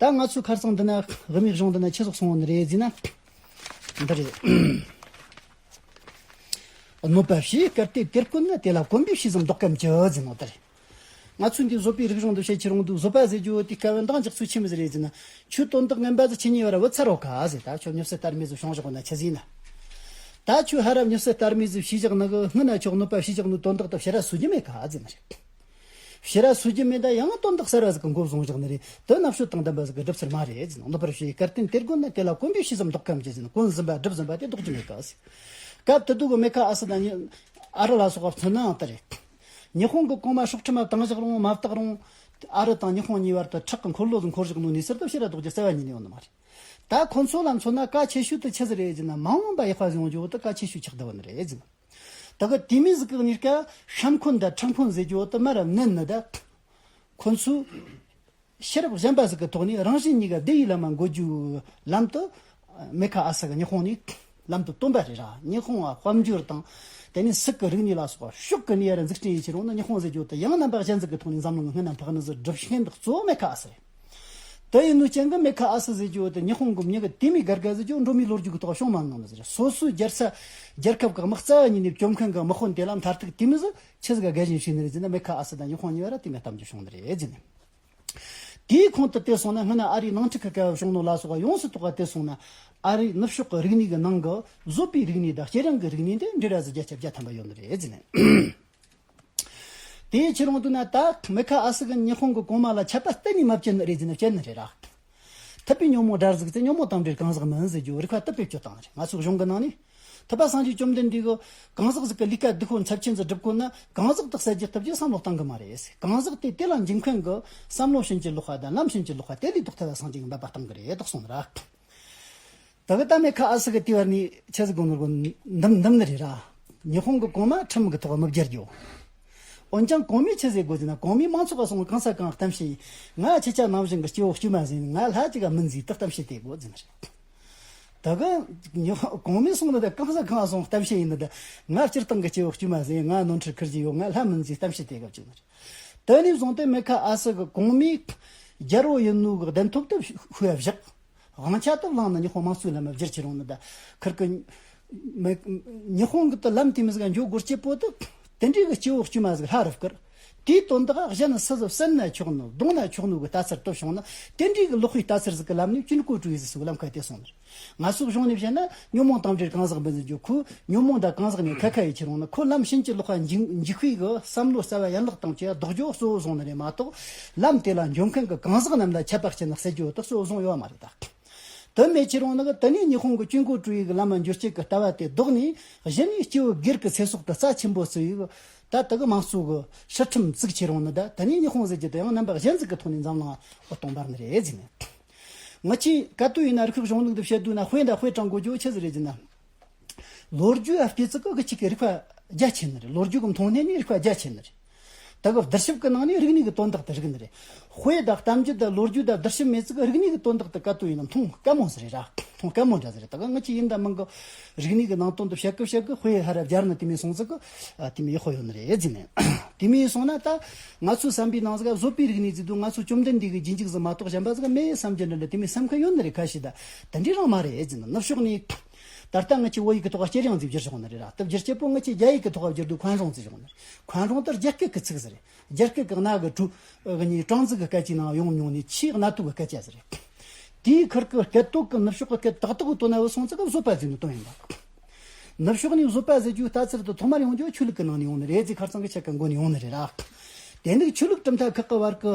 ད་ང་ཚོའི་ཁ་རྩང་འདི་ན་དབུ་མའི་གཞུང་འདི་ན་ཆི་ཟིག་གསུངས་ཡོད་ནི་རེད་ཟེར་ན། འདི་རེད། གནོད་པ་བྱས་གལ་ཏེ་དེར་བཀོད་ན་དེ་ལ་གོམས་པའི་ཤུལ་ཙམ་ལྡོག་གམ་གྱི་ཟེར་ནོ་དེ་རེད། ང་ཚོས་འདི་བཟོད་པའི་རིག་གཞུང་འདི་བཤད་ཁྱེར་ཡོང་དུས་བཟོད་པ་ཟེར་རྒྱུ་དེ་སྐབས་འདང་རྒྱག་ཚུལ་ཆི་མོ་ཟིག་རེད་ཟེར་ན། ཁྱོད་དོན་དག་ངན་པ་ཟིག་ཁྱེད་གཉིས་བར་བུད་ཚར་རོ་ཁ་ཟེར། ད་ཁྱོད་མྱི་བསད་རྟ་རྨིས་ཟིག་བྱུང་བཞག་ན་ཆི་ཟིག་ན། ད་ཁྱོད་ཧ་ར་མྱི་བསད་རྟ་རྨིས་ཟིག་བྱས་བཞག་ནི་གི་སྔོན་ན་ཁྱོད་གནོད་པ་བྱས་བཞག་ནི་དོན་དག་དེ་ཕྱིར་ར་སོས་རྒྱུ་མེད་ཁ་ཟེར་ནི་རེད། ཕྱིར་ར་སོས་རྒྱུ་མེད། ད་ཡང་དོན་དག་གསར་བ་ཟིག་གི་མགོ་བཟུང་བཞག་ནི་རེད། དེ་ནག་ཤོད་དང་ལྡན་པ་ཟིག་གི་སྒྲུབ་ཚུལ་མ་རེད་ཟེར་ནི། གནོད་པར་བྱས་གལ་ཏེ་དེར་བཀོད་ན་དེ་ལ་གོམས་པའི་ཤུལ་ཙམ་ལྡོག་གམ་གྱི་ཟེར་ནི། གོམས་ཟིན་པ་སྒྲུབ་ཟིན་པ་དེ་ལྡོག་རྒྱུ་མེད་ཁ་ཟེར། སྐབས་དེ་དུས་གི་མེ་ཁ་ཨ་སི་དང་ཨ་རི་ལ་སོགས་པ་མཚོན་ནའང་དེ་རེད། ཉི་ཧོང་གི་གོང་མ་སྲོག་ཁྲིམས་མ་བཏང་བཞག་རུང་མ་བཏགས་རུང་། ཨ་རི་དང་ཉི་ཧོང་གཉིས་བར་དུ་ཁྲག་གི་འཁོར་ལོ་ཟིག་འཁོར་བཞག་ནོ་ནས་ཟུར་དུ་ཕྱིར་ར་ལྡོག་རྒྱུ་རྩ་བ་ཉིད་ནས་ཡོང་ནི་མ་རེད། ད་ཁོ་ཚོ་ལ་མཚོན་ན་གལ་ཆེ་ཤོས་དེ་ཆི་ཟིག་རེད་ཟེར་ན། མ་འོངས་པ་ཡག་པ་ཟིག་ཡོང་རྒྱུ་དེ་གལ་ཆེ་ཤོས་ཆགས་བསྡད་པ་ནི་རེད་ཟེར། ད་གི་དེ་མོ་ཟིག་གི་གཉིས་ཀ་ཤ་འཁོན་དང་ཁྲག་འཁོན་ཟེར་རྒྱུ་དེ་མར་མནན་ནི་ད། ཁོ་ཚོས་ཤེས་རབ་གཞན་པ་ཟིག་གི་ཐོག་ནས་རང་གཞན་གཉིས་ཀ་བདེ་བའི་ལམ་མ་འགོད་རྒྱུའི་ལམ་དུ། མེ་ཁ་ཨ་སི་གི་ཉི་ཧོང་ནས་ལམ་དུ་བཏོན་པ་རེད་ར། ཉི་ཧོང་ང་དཔལ་འབྱོར་དང་། དེ་ནས་སྲིད་ཀྱི་རིག་གནས་ལ་སོགས་པ་ཕྱོགས་ཀྱི་ནས་ཡར་འཛུགས་སྐྲུན་ཡེད་ཁྱེར་ཡོང་ན་ཉི་ཧོང་ཟེར་རྒྱུ་དེ་ཡང་རྣམ་པ་གཞན་ཟིག་གི་ཐོག་ནས་འཛམ་གླིང་གི་སྔོན་ན་འཕགས་ནི་ཟིག་སྒྲུབ་མཁན་དེ་གཙོ་བོ་མེ་ཁ་ཨ་སི་རེད། དེ་ཡིན་ནོ་ཅན་གི་མེ་ཁ་ཨ་སི་ཟེར་རྒྱུ་དེ་ཉི་ཧོང་གི་མྱི་གི་དེ་མི་དགར་དགར་ཟེར་རྒྱུ་འགྲོ་མི་ལོ་རྒྱུས་གི་ཐོག་བྱུང་མ་མྱོང་ནི་ཟེར། སོ་སོའི་རྒྱལ་ས་རྒྱལ་ཁབ་གི་དམག་རྩ་བ་ཉིད་ནས་བཅོམ་མཁན་གི་དམག་དཔོན་དེ་ལ་མཐར་ཐུག་དེ་མི་ཟིག་ཆི་ཟིག་ག་དགའ་ཞེན་བྱས་ནི་རེད་ཟེར་ན། མེ་ཁ་ཨ་སི་དང་ཉི་ཧོང་གཉིས་བར་དེ་མི་གཏམ་རྒྱུ་བྱུང་ནི་རེད་ཟེར་ནས། དེའི་ཁོངས་དུ་དེ་སོང་ན་སྔ་ན་ཨ་རིའི་ནང་འཁྲུག་གི་སྐབས་བྱུང་ནོ་ལ་སོགས་པ་ཡོངས་སུ་རྟོག་པ་དེ་སོང་ན། ཨ་རིའི་ནུབ་ཕྱོགས་ཀྱི་རིག་གནས་ཀྱི་ནང་གི་བཟོ་པའི་རིག་གནས་དང་སྐྱེ་རིང་གི་རིག་གནས་དེ་འབྲེལ་བ་ཟིག་བརྒྱ་ཆ་བརྒྱ་ཐམ་པ་ཡོད་ནི་རེད་ཟེར་ནས། དེའི་ཕྱིར་འོང་དུས་ན་ད་མེ་ཁ་ཨ་སི་གི་ཉི་ཧོང་གི་གོང་མ་ལ་ཆད་པ་གཏན་ནས་མ་བཅད་ནི་རེད་ཟེར་ནས་བཅད་ནི་རེད་ར། ཐུབ་པའི་ཉོན་མོངས་དགྲར་གཟིགས་ཚེ། ཉོན་མོངས་དང་འབྲེལ་གང་ཟག་མིན་ཟེར་རྒྱུ་རིགས་པ་དེ་བེད་སྤྱོད་བཏང་ནི་རེད། ང་ཚོའི་གཞུང་གི་ནང་ནས། ཐུབ་པ་སངས་རྒྱས་བཅོམ་ལྡན་འདས་ཀྱིས་གང་ཟག་ཟིག་གི་ལས་ཀ་སྡུག་པོ་ཚབས་ཆེན་ཟིག་སྒྲུབ་དགོས་ན། གང་ཟག་དེ་གསོད་རྒྱག་ཐུབ་རྒྱུ་བསམ་བློ་གཏང་གི་མ་རེད། གང་ཟག་དེ་དེ་ལ་འཇིགས་མཁན་གྱི་བསམ་བློ་ཕྱིན་ཅི་ལོག་པ་དང་ལམ་ཕྱིན་ཅི་ལོག་པ་དེ་ལས་ལྡོག་ཐུབ་པ་སངས་རྒྱས་ཀྱིས་འབད་པ་གཏང་གི་རེད་དོགས་སོང་ར། ད་གི་ད་མེ་ཁ་ཨ་སི་གི་དེ་བར་ནས་ཆི་ཟིག་དགོས་ནོ་གོ་འདམ་འདམ་ནི་རེད་ར། ཉི་ཧོང་གི་གོང་མ་ཁྲིམས་གི་ཐོག་མི་བརྒྱབ་རྒྱུ། འོན་ཀྱང་གོང་མས་ཆི་ཟེར་དགོས་ཟེར་ན། གོང་མས་མང་ཚོགས་ག་སོང་གང་ས་གང་གཏམ་བཤད་ཡིན། ང་ཁྱེད་ཅག་ནང་བཞིན་གི་སྐྱེ་བོ་དཀྱུས་མ་ཟིག་ཡིན། ང་ལྷ་ཅིག་ག་མིན་ཟིག་ད་གཏམ་བཤད་དེ་དགོས་ཟེར་ནི་རེད། ད་གི་ཉི་ཧོང་གོང་མས་སོང་ན་ད་གང་ས་གང་སོང་གཏམ་བཤད་ཡིན་ནི་ད། ང་སྤྱིར་བཏང་གི་སྐྱེ་བོ་དཀྱུས་མ་ཟིག་ཡིན། ང་ནོར་འཁྲུལ་ཁུར་རྒྱུ་ཡོད། ང་ལྷ་མིན་ཟིག་གཏམ་བཤད་དེ་དགོས་ཟེར་ནི་རེད། དེ་ནས་བཟུང་སྟེ་མེ་ཁ་ཨ་སི་གི་གོང་མས་རྒྱལ་པོ་ཡིན་ནོ་གི་གདན་ཐོབ་ཏུ་ཤུ་ཡ་བཞག་དབང་ཆ་དེ་བླངས་ནས་ཉི་ཧོང་དམངས་གཙོའི་ལམ་མ་བསྒྱུར་ཁྱེར་འོང་ནི་ད། ཁིར་གི་མི་ཉི་ཧོང་གི་ད་ལམ་དེ་མི་ཟིག་འགྱོ་སྒོར་སྐྱེ་པོ་དེ། དེ་འདྲའི་གི་སྐྱེ་བོ་དཀྱུས་མ་ཟིག་ལྷ་རུ་བཀུར། དེའི་དོན་དག་གཞན་སུ་ཟིག་བསད་ན་ཆོག་ནོ་བརྡུངས་ན་ཆོག་ནོ་གི་ལྟ་ཚུལ་དེ་བྱུང་ན། དེ་འདྲའི་གི་ལོག་པའི་ལྟ་ཚུལ་ཟིག་གི་ལམ་ནས་ཅུན་ཀོ་ཀྲུའུ་ཡི་ཟིག་སུ་ལམ་ཁ་དེ་སོང་ནི་རེད། ང་ཚོའི་གཞུང་ནས་བཤད་ན་ཉོན་མོངས་དང་འབྲེལ་གང་ཟག་མིན་ཟེར་རྒྱུ། ཁོ་ཉོན་མོངས་དང་གང་ཟག་ནས་ཁ་ཁ་ཡི་ཁྱེར་འོང་ན། ཁོ་ལམ་ཕྱིན་ཅི་ལོག་པ་འཇིག་འཇིག་པའི་གི་བསམ་བློ་རྩ་བ་ཡན་ལག་བཏང་བྱས་ལྡོག་རྒྱུ་གཙོ་བོ་བཟུང་ནི་རེད་མ་གཏོགས། ལམ་དེ་ལ་འགྱོ་མཁན་གྱི་གང་ཟག་རྣམས་ལ་ཆད་པ་བཅད་ནས་བསད་རྒྱུ་དེ་གཙོ་བོ་བཟུང་ཡོད་མ་རེད་ད། དེ་མེད་ཁྱེར་འོང་ན་གི་དེ་ནས་ཉི་ཧོང་གི་ཅུན་ཀོ་ཀྲུའུ་ཡི་གི་ལམ་མ་འགྱོ་སྤྱད་གི་ལྟ་བ་དེ་ལྡོག་ནས། གཞི་ནས་སྐྱེ་བོ་སྒེར་གྱི་ཚེ་སྲོག་དེ་རྩ་ཆེན་པོ་བརྩི་བའི་གི་ད་དེ་གི་དམངས་གཙོ་གི་སྲིད་ཁྲིམས་བཙུགས་ཁྱེར་འོང་ནི་ད། དེ་ནས་ཉི་ཧོང་ཟེར་རྒྱུ་དེ་ཡང་རྣམ་པ་གཞན་ཟིག་གི་ཐོག་ནས་འཛམ་གླིང་འོད་སྟོང་འབར་ནི་རེད་ཟེར་ནས། ང་ཆེ་ག་དུས་ཡིན་ན་རིག་པའི་གཞུང་ལུགས་འདི་བཤད་དུས་ན་དཔེ་འདྲ་དཔེ་དྲངས་དགོས་རྒྱུ་ཆི་ཟིག་རེད་ཟེར་ན། ལོ་རྒྱུས་ཨ་སྐྱེ་ཚིག་གི་གི་ཅིག་གི་རིག་པ་རྒྱ་ཆེ་ནི་རེད། ལོ་རྒྱུས་གི་མཐོང་སྣེ་ནས་རིག་པ་རྒྱ་ཆེ་ནི་རེད། ད་གི་བསྡུར་ཞིབ་གི་ནང་ནས་རིག་གནས་གི་དོན་དག་དེ་རིག་ནི་རེད། དཔེ་དང་གཏམ་རྒྱུད་དང་ལོ་རྒྱུས་དང་བསྡུར་ཞིབ་མེད་ཚིག་གི་རིག་གནས་གི་དོན་དག་དེ་ག་དུས་ཡིན་ན་མཐོང་དཀའ་མོ་ཟིག་རེད་ར། མཐོང་དཀའ་མོ་འདྲ་ཟིག་རེད། ད་གི་ང་ཆེ་ཡིན་ད་མིན་གི་རིག་གནས་གི་ནང་དོན་དེ་བཤད་གི་བཤད་གི་དཔེ་ཧ་ར་སྦྱར་ན་དེ་མོ་སོང་ཚིག་གི་ཨ་དེ་མོ་ཡག་པོ་ཡོད་ནི་རེད་ཟེར་ནས། དེ་མོ་སོང་ན་ད་ང་ཚོའི་བསམ་པའི་ནང་ཟིག་ག་བཟོ་པའི་རིག་གནས་ཟེར་དུས་ང་ཚོ་བཅོམ་ལྡན་འདས་ཀྱི་རྗེས་འཇུག་ཟིག་མ་གཏོགས་གཞན་པ་ཟིག་མེད་བསམ་རྒྱུ་འདྲ་འདྲ་དེ་མོ་བསམ་མཁན་ཡོད་ནི་རེད། ཁ་ཤས་ད་དེ་འདྲའི་རང་མ་རེད་ཟེར་ནས། ནུབ་ཕྱོགས་ནས་ད་ལྟ་ང་ཆེ་བོད་ཡིག་གི་ཐོག་སྐྱེ་རིང་ཟིག་བསྒྱུར་ཆོག་ནི་རེད་ར། ད་བསྒྱུར་སྐྱེ་པོ་ང་ཆེ་རྒྱ་ཡིག་གི་ཐོག་བསྒྱུར་དུས་ཁོན་རོང་ཟེར་ཆོག་ནི་རེད། ཁོན་རོང་དེ་རྒྱ་སྐད་གི་ཚིག་ཟིག་རེད། རྒྱ་སྐད་གི་གནའ་གི་གྲུ་གི་ནི་ཀྲང་ཙི་གི་སྐད་ཀྱི་ནང་ཡོང་མྱོང་ནི་ཆེས་གནའ་དུས་གི་སྐད་ཆ་ཟིག་རེད། དེའི་ཁུར་གི་སྐད་ཐོག་གི་ནུབ་ཕྱོགས་གི་སྐད་ཏག་ཏག་གི་དོན་ན་བུད་སོང་ཚིག་གི་བཟོད་པ་ཟེར་ནི་དོན་ཡིན་པ། ནུབ་ཕྱོགས་ནས་བཟོད་པ་ཟེར་རྒྱུའི་ལྟ་ཚུལ་དེ་ཐོག་མར་ཡོང་རྒྱུ་ཆོས་ལུགས་ཀྱི་ནང་ནས་ཡོང་ནི་རེད་ཟེར། ཁ་རྩང་གི་ཆ་ག་མགོ་ནས་ཡོང་ནི་རེད་ར། དེ་ནི་ཆོས་ལུགས་གྲུབ་མཐའ་ཁག་གི་བར་གི་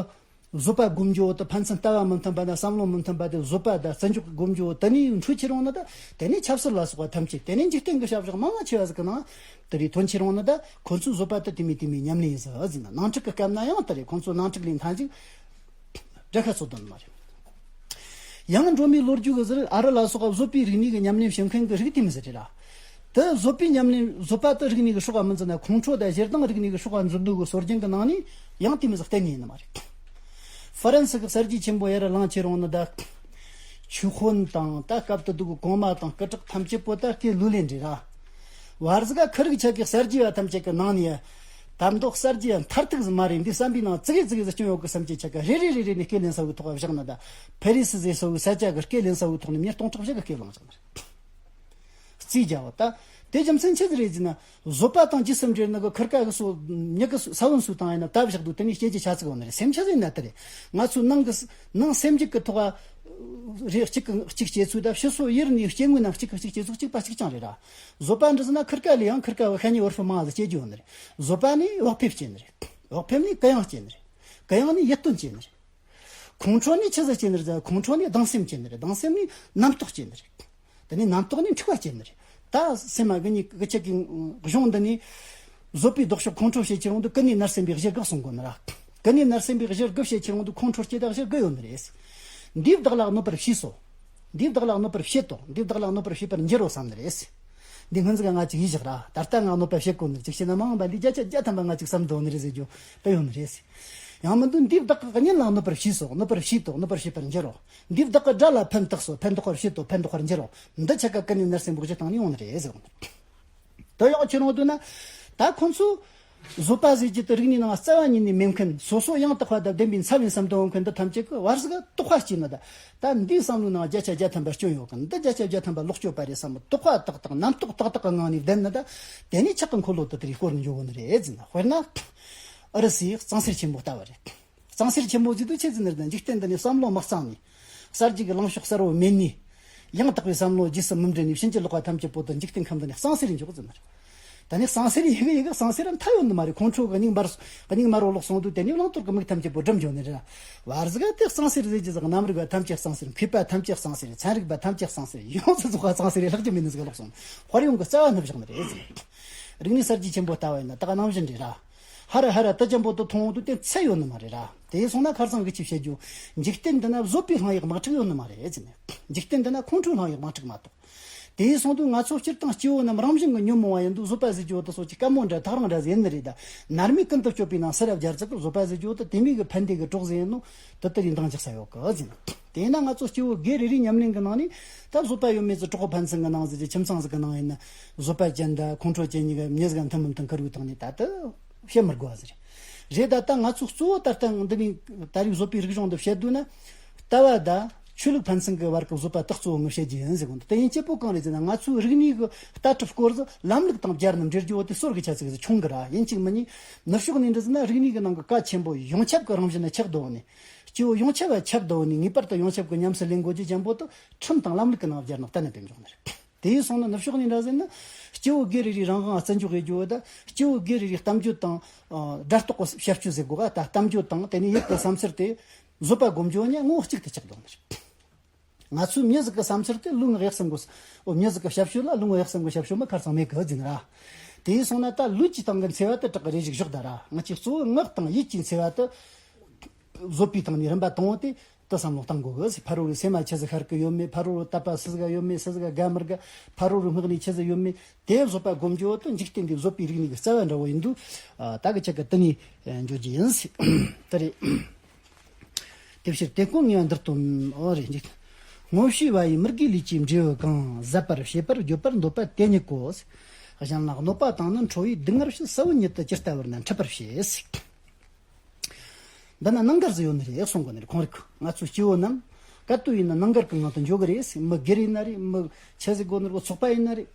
བཟོད་པ་སྒོམ་རྒྱུ་དེ་ཕན་ཚུན་ལྟ་བ་མི་མཐུན་པ་དང་བསམ་བློ་མི་མཐུན་པ་དེ་བཟོད་པ་དང་བརྩི་འཇོག་སྒོམ་རྒྱུ་དེ་ནས་འཕྲོས་ཁྱེར་འོང་ནི་ད། དེ་ནས་ཆབ་སྲིད་ལ་སོགས་པ་ཐམས་ཅད་དེ་ནས་འཇིག་རྟེན་གྱི་བྱ་བཞག་མང་ང་ཆེ་བ་ཟིག་གི་ནང་དེ་རིགས་ཐོན་ཁྱེར་འོང་ནི་ད། ཁོ་ཚོའི་བཟོད་པ་དེ་དེ་མོ་དེ་མོ་ཉམས་ལེན་ཡིན་ཟིག་ཟེར་ན། ནང་འཁྲུག་གི་སྐབས་ན་ཡང་དེ་རེད། ཁོ་ཚོ་ནང་འཁྲུག་ལས་མཐའ་མཇུག་དགྲ་ཤ་ཚོ་དོན་མ་རེད། ཡང་འགྲོ་མིའི་ལོ་རྒྱུས་གི་ཟུར་ཨ་རི་ལ་སོགས་པ་བཟོད་པའི་རིག་གནས་ཀྱི་ཉམས་ལེན་བྱེད་མཁན་གྱི་རིགས་དེ་མི་ཟེར་རེད་ར། དེ་བཟོད་པའི་ཉམས་ལེན་བཟོད་པ་དེ་རིག་གནས་ཀྱི་སྲོག་ག་མི་འཛིན་ན། ཁོང་ཁྲོ་དང་ཞེ་སྡང་རིག་གནས་ཀྱི་སྲོག་ག་འཛིན་འདོད་ཀྱི་སྲོལ་རྒྱུན་གྱི་ནང་ནས་ཡང་དེ་མི་ཟེར་གཏན་ནས་ཡིན་ནི་མ་རེད། ཧྥ་རན་སི་གི་གསར་བརྗེ་ཆེན་པོ་ཡར་ལངས་ཁྱེར་འོང་ནི་ད། ཆོས་དཔོན་དང་ད་སྐབས་དེ་དུས་ཀྱི་གོང་མ་དང་སྐུ་དྲག་ཐམས་ཅད་པོ་ད་སྐད་ལུག་ལས་འདྲེས་ར། བར་ཟིག་ག་ཁུར་གི་ཆ་གི་གསར་བརྗེ་བ་ཐམས་ཅད་ཀྱི་ནང་ནས་ད་མདོ་གསར་བརྗེ་བ་མཐར་ཐུག་ཟིག་མ་རེད། འདི་བསམ་པའི་ནང་ཙི་གེ་ཙི་གེ་ཟིག་སྐྱོན་ཡོད་གི་བསམ་གྱི་ཆ་ག་རེ་རེ་རེ་རེ་ནས་སྐད་ལེན་ས་བོའི་ཐོག་བཞག་ན་ད། ཕེ་རི་སི་ཟེར་ས་བོའི་ས་ཆ་གི་སྐད་ལེན་ས་བོའི་ཐོག་ནས་མྱི་སྟོང་ཕྲག་བཞི་གི་སྐད་བླངས་བཞག་ནི་རེད། རྩིས་རྒྱག་བ་ད། དེ་རྒྱུ་མཚན་ཆི་ཟིག་རེད་ཟེར་ན། བཟོད་པ་དང་རྗེས་སུ་འབྲེལ་ནི་གི་ཁུར་ཀ་གི་སོ་མྱི་གི་ས་བོན་སུ་བཏང་ཡིན་ན་ད་བཞག་དུས་དེ་ནས་སྐྱེ་རྒྱུ་ཆ་ཚིག་ཡོང་ནི་རེད། སེམས་ཆི་ཟིག་ཡིན་ན་དེ་རེད། ང་ཚོའི་ནང་གི་ནང་སེམས་རྒྱུད་ཀྱི་ཐོག་རེ་གཅིག་གི་གཅིག་སྐྱེ་ཚུལ་དང་ཕྱི་སོ་ཡུལ་ནས་སྐྱེ་དངོས་རྣམས་གཅིག་གི་གཅིག་སྐྱེ་ཚུལ་གཅིག་པ་གཅིག་རྐྱང་རེད་ར། བཟོད་པ་འདྲི་ཟེར་ན་ཁུར་ཀ་ལས་ཡང་ཁུར་ཀ་བ་ཤ་ཉེ་བར་ཕུ་མང་ཟིག་སྐྱེ་རྒྱུ་ཡོང་ནི་རེད། བཟོད་པ་ནས་བག་ཕེབས་སྐྱེ་ནི་རེད། བག་ཕེབས་ནས་གུ་ཡངས་སྐྱེ་ནི་རེད། གུ་ཡངས་ནས་ཡིད་རྟོན་སྐྱེ་ནི་རེད། ཁོང་ཁྲོ་ནས་ཆི་ཟིག་སྐྱེ་ནི་རེད་ཟེར་ན། ཁོང་ཁྲོ་ནས་སྡང་སེམས་སྐྱེ་ནི་རེད། སྡང་སེམས་ནས་རྣམ་རྟོག་སྐྱེ་ནི་རེད། དེ་ནས་རྣམ་རྟོག་ནས་འཁྲུག་པ་སྐྱེ་ནི་རེད། ད་སེམས་མ་གི་ནི་གི་ཆ་གི་གཞུང་འདི་ནས་བཟོད་པའི་ལྡོག་ཕྱོགས་ཁོང་ཁྲོ་བྱེད་ཁྱེར་འོང་དུས་ཀུན་ནས་མནར་སེམས་པའི་གཞི་དགག་གསུང་དགོས་ནི་ར། ཀུན་ནས་མནར་སེམས་པའི་གཞི་དགག་བྱེད་ཁྱེར་འོང་དུས་ཁོང་ཁྲོ་སྐྱེ་དག་གཞི་དགག་ཡོད་ནི་རེད། འདིས་བདག་ལ་གནོད་པར་བྱས་སོ། འདིས་བདག་ལ་གནོད་པར་བྱེད་དོ། འདིས་བདག་ལ་གནོད་པར་བྱེད་པར་འགྱུར་རོ་བསམ་ནི་རེད། འདི་སྔོན་ཟིག་ང་ཅིག་ཡིད་བཞག་ར། ད་ལྟ་ང་གནོད་པ་བྱེད་དགོས་ནི་ཅིག་བྱས་ན་མ་འོངས་པ་འདི་བརྒྱ་ཆ་བརྒྱ་ཐམ་པ་ང་ཅིག་བསམ་འདོད་ནི་རེད་ཟེར་རྒྱུ་དེ་ཡོད་ནི་རེད། ཡང་མིན་དུས་འདིས་བདག་གི་གཉེན་ལ་གནོད་པར་བྱས་སོ། གནོད་པར་བྱེད་དོ། གནོད་པར་བྱེད་པར་འགྱུར་རོ། འདིས་བདག་གི་དགྲ་ལ་ཕན་བཏགས་སོ། ཕན་འདོགས་པར་བྱེད་དོ། ཕན་འདོགས་པར་འགྱུར་རོ། འདི་ཆ་ག་ཀུན་ནས་མནར་སེམས་པོ་གཞི་སྟེང་ནས་ཡོང་ནི་རེད་ཟེར་བ་ནི། དེ་ཡང་ཁྱེར་འོང་དུས་ན། ད་ཁོང་ཚོས་ བཟོད་པ་ཟེར་རྒྱུ་དེ་རིག་གནས་ནང་རྩ་བ་ཉིད་ནས་མེད་མཁན། སོ་སོ་ཡང་དག་པ་དང་ལྡན་པའི་ཚ་བའི་བསམ་དོན་འོང་མཁན་འདི་ཐམས་ཅད་ཀྱིས་བར་ཟིག་དོགས་པ་སྐྱེས་ནི་ད། ད་འདིའི་བསམ་བློའི་ནང་བརྒྱ་ཆ་བརྒྱ་ཐམ་པ་སྐྱོན་ཡོད་གི། འདི་བརྒྱ་ཆ་བརྒྱ་ཐམ་པ་ལོག་སྤྱོད་པ་རེད་བསམ། དོགས་པ་ཏག་ཏག་རྣམ་རྟོག་ཏག་ཏག་གི་ངང་ནས་བསྡད་ནི་ད། དེ་ནས་ཆགས་ཀྱི་འཁོར་ལོ་དེ་དེ་རིགས་བསྐོར་ནས་འགྱོ་གོ་ནི་རེད་ཟེར་ན། དཔེར་ན། ཨུ་རུ་སུའི་གཙང་སེལ་ཆེན་པོ་ལྟ་བུ་རེད། གཙང་སེལ་ཆེན་པོ་ཟེར་དུས་ཆི་ཟེར་ནི་རེད། འཇིག་རྟེན་འདི་ནས་བསམ་བློ་མ་གཙང་ནས། གསར་བརྗེ་གི་ལངས་ཕྱོགས་གསར་བོ་མེད་ནས། ཡང་དག་པའི་བསམ་བློ་རྗེས་སུ་མི་འབྲེལ་ནས་ཕྱིན་ཅི་ལོག་པ་ཐམས་ཅད་པོ་དེ་འཇིག་རྟེན་ཁམས་འདི་ནས་གཙང་སེལ་འཇོག་ཟེར་ནི་རེད། ད་ནི་གཙང་སེལ་ཡི་གེ་ཡི་གེ་གཙང་སེལ་ར་མཐའ་ཡོད་ནི་མ་རེད། ཁོང་ཁྲོ་གི་སྙིང་འབར། སྙིང་དམར་བོ་ལོག་སོང་དུས་དེ་ནས་བླང་དོར་གི་མིག་ཐམས་ཅད་པོ་སྒྲིམ་འཇོག་ནི་རེད། བར་ཟིག་དེ་གཙང་སེལ་ཟེར་རྒྱུ་ཟིག་རྣམ་རིག་པ་ཐམས་ཅད་གཙང་སེལ། མཁས་པ་ཐམས་ཅད་གཙང་སེལ། ཚན་རིག་པ་ཐམས་ཅད་གཙང་སེལ། ཡོངས་སུ་རྫོགས་པ་གཙང་སེལ་ལྷག་རྒྱུ་མེད་ནི་ཟིག་ལོག་སོང་། དཔལ་ཡོན་གི་རྩ་བ་ནུབ་བཞག་ནི་རེད་ཟེར། རིག་གནས་གསར་བརྗེ་ཆེན་པོ་ལྟ་བ་ཡིན་ན་ད་ག་ནང་བཞིན་རེད་ར། ཧ་ར་ཧ་ར་དུ་ཅན་པོ་དུ་མཐོང་དུས་དེ་ཚད་ཡོད་ནི་མ་རེད་ར། དེ་སོང་ན་ཁ་སང་གི་ཆི་བཤད་རྒྱུ། འཇིག་རྟེན་འདི་ན་བཟོད་པའི་ལྷང་ཡིག་དམག་འཁྲུག་ཡོད་ནི་མ་རེད་ཟེར་ནས། འཇིག་རྟེན་འདི་ན་ཁོང་ཁྲོའི་ལྷང་ཡིག་དམག་འཁྲུག་མ་གཏོགས། དེ་སོང་དུས་ང་ཚོ་སྤྱིར་བཏང་སྐྱེ་བོ་རྣམས་རང་བཞིན་གྱི་ཉོན་མོངས་པ་ཡིན་དུས་བཟོད་པ་ཟེར་རྒྱུ་དེ་སོགས་ཀྱི་དཀའ་མོ་འདྲ་ཐག་རིང་འདྲ་ཟེར་ནི་རེད་ད། ནར་མའི་ཀུན་ཏུ་སྤྱོད་པའི་ནང་སུ་ར་བརྒྱ་རྩ་གི་བཟོད་པ་ཟེར་རྒྱུ་དེ་དེ་མིན་གྱི་ཕན་བདེ་གི་གྲོགས་ཟེར་ཡིན་ནོ། དེ་ལྟར་ཡིན་དང་འཇག་ས་ཡོད་གི་ཟེར་ནས། དེས་ན་ང་ཚོ་སྐྱེ་བོ་སྒེར་རེ་རེའི་ཉམས་ལེན་གྱི་ནང་ནས་ད་བཟོད་པ་ཡོད་མེད་ཀྱི་གྲོགས་པོ་ཕན་ཚུན་གྱི་ནང་ཟེར་གྱི་ཁྱིམ་ཚང་ཟིག་གི་ནང་ཡིན་ན། བཟོད་པ་ཅན་དང་ཁོང་ཁྲོ་ཅན་གཉིས་ཀ་མྱི་ཟིག་མཐུན་མི་མཐུན་ཁུར་བའི་སྟེང་ནས་ད་དུ་བཤད་མི་དགོས་པ་ཟེར། རེད་ད། ད་ང་ཚོ་གཙོ་བོ་ད་ལྟ་འདི་ནས་ད་རེས་བཟོད་པའི་རིག་གཞུང་འདི་བཤད་དུས་ན། ལྟ་བ་དང་ཆོས་ལུགས་ཕན་ཚུན་གྱི་བར་གྱི་བཟོད་པ་དག་གཙོ་བོ་ངོ་བཤད་རྒྱུ་ཡིན་ཟེར་གོ་འདུག་དེ་ཡིན་གཅིག་པོ་གང་རེད་ཟེར་ན། ང་ཚོའི་རིག་གནས་ཀྱི་ལྟ་གྲུབ་སྐོར་ཟིག་ལམ་ལུགས་དང་སྦྱར་ནས་འགྲེལ་རྒྱུ་བོ་དེ་སོར་གི་ཆ་ཚིག་ཟིག་ཆུང་གི་ར། ཡིན་གཅིག་མིན་གཉིས་ནུབ་ཕྱོགས་ནས་འདྲི་ཟེར་ན། རིག་གནས་ཀྱི་ནང་གི་གལ་ཆེན་པོ་ཡོངས་ཁྱབ་ཀྱི་རང་བཞིན་ནི་ཆགས་འདུག་ནས། སྐྱེ་བོ་ཡོངས་ཁྱབ་བ་ཁྱབ་བསྡད་ནས་ངེས་པར་དུ་ཡོངས་ཁྱབ་ཀྱི་ཉམས་སུ་ལེན་དགོས་རྒྱུ་ཅན་པོ་དེ་ཁྲིམས་དང་ལམ་ལུགས་ཀྱི་ནང་སྦྱར་ནས་གཏན་ནས་ཕེབས་འཇོག་ནི་རེད། དེ་ཡིན་སོང་ན་ནུབ་ཕྱོགས་ནས་འདྲ་ཟེར་ན། སྐྱེ་བོ་སྒེར་རེ་རེའི་རང་དབང་བརྩི་འཇོག་ཡེད་རྒྱུ་བོ་དང་། སྐྱེ་བོ་སྒེར་རེ་རེའི་གཏམ་བརྗོད་དང་། ཨ། སྒྲ་རྟོག་གི་བྱ་སྤྱོད་ཟེར་དགོས་ག་ད་གཏམ་བརྗོད་དང་དེ་ནས་ཡིད་ཀྱི་བསམ་ཚུལ་དེ་བཟོད་པ་སྒོམ་རྒྱུ་བོ་ནི་ངོ་བོ་གཅིག་ཏུ་ཆགས་འཇོག་ནི་རེད། ང་ཚོའི་མྱི་ཟིག་གི་བསམ་ཚུལ་དེ་ལུས་ངག་ཡིད་གསུམ་གྱི། འོ། མྱི་ཟིག་གི་བྱ་སྤྱོད་ལ་ལུས་ངག་ཡིད་གསུམ་གྱི་བྱ་སྤྱོད་མ་ཁ་སང་མེད་གི་ཟེར་ནི་ར། དེ་ཡིན་སོང་ན་ད་ལུས་ཀྱི་སྟེང་གི་འཚེ་བ་དེ་དྲག་གི་རེ་ཞིག་བཞག་ད་ར། ང་ཚོས་གཙོ་བོ་ངག་དང་ཡིད་ཀྱི་འཚེ་བ་དེ་བཟོད་པའི་སྟེང་ནས་རིམ་པ་དང་པོ་དེ་དེ་བསམ་བློ་གཏང་དགོས་གི་ཟེར། ཕ་རོལ་རི་སེམས་མ་ཆི་ཟིག་ཤར་གི་ཡོད་མེད། ཕ་རོལ་རི་དད་པ་སུ་ཟིག་ག་ཡོད་མེད། སུ་ཟིག་ག་དགའ་མི་དགའ། ཕ་རོལ་རི་སྔགས་ནས་ཆི་ཟིག་ཡོད་མེད། དེ་བཟོད་པ་སྒོམ་རྒྱུ་བོ་དེ་འཇིག་རྟེན་འདི་བཟོད་པའི་རིག་གནས་ཀྱི་རྩ་བ་འདྲ་བོ་ཡིན་དུས། ཨ། ད་གི་ཆ་གི་དེ་ནས་འཇོག་རྒྱུ་ཡིན་ཟེར། དེ་རེད། དེ་ཕྱིར་དེ་ཀུན་ངེས་པ་འདིར་སྟོན། འོ་རེད། འཇིག་སྔོན་བྱས་པ་ཡིས་མི་དགེའི་ལས་ཀྱི་འབྲས་བུ་གང་། ཟད་པར་བྱེད་པར་བརྗོད་པར་འདོད་པ་དེ་ཉིད་ཀོ། གཞན་ལ་གནོད་པ་བཏང་ནི་ཁྲོ་བའི་སྡུག་བསྔལ་ཕྱིར། ས་བོན་ཉིད་དུ་ཇི་ལྟ་བར་ན་འཁྲུལ་པར་བྱེད། འདི་ན་གནད་འགག་ཟིག་ཡོད་ནི་རེད་གསུང་གོ་ནི་རེད། ཁོང་རིགས་ང་ཚོ་སྐྱེ་བོ་རྣམས་ག་དུས་ཡིན་ན་གནད་འགག་གི་ངང་དུ་འགྱོ་གི་རེད། མི་སྒེར་ཡིན་ན་རེད། མི་ཆི་ཟིག་གོ་ནི་རེད། ཚོགས་པ་ཡིན་ན་རེད།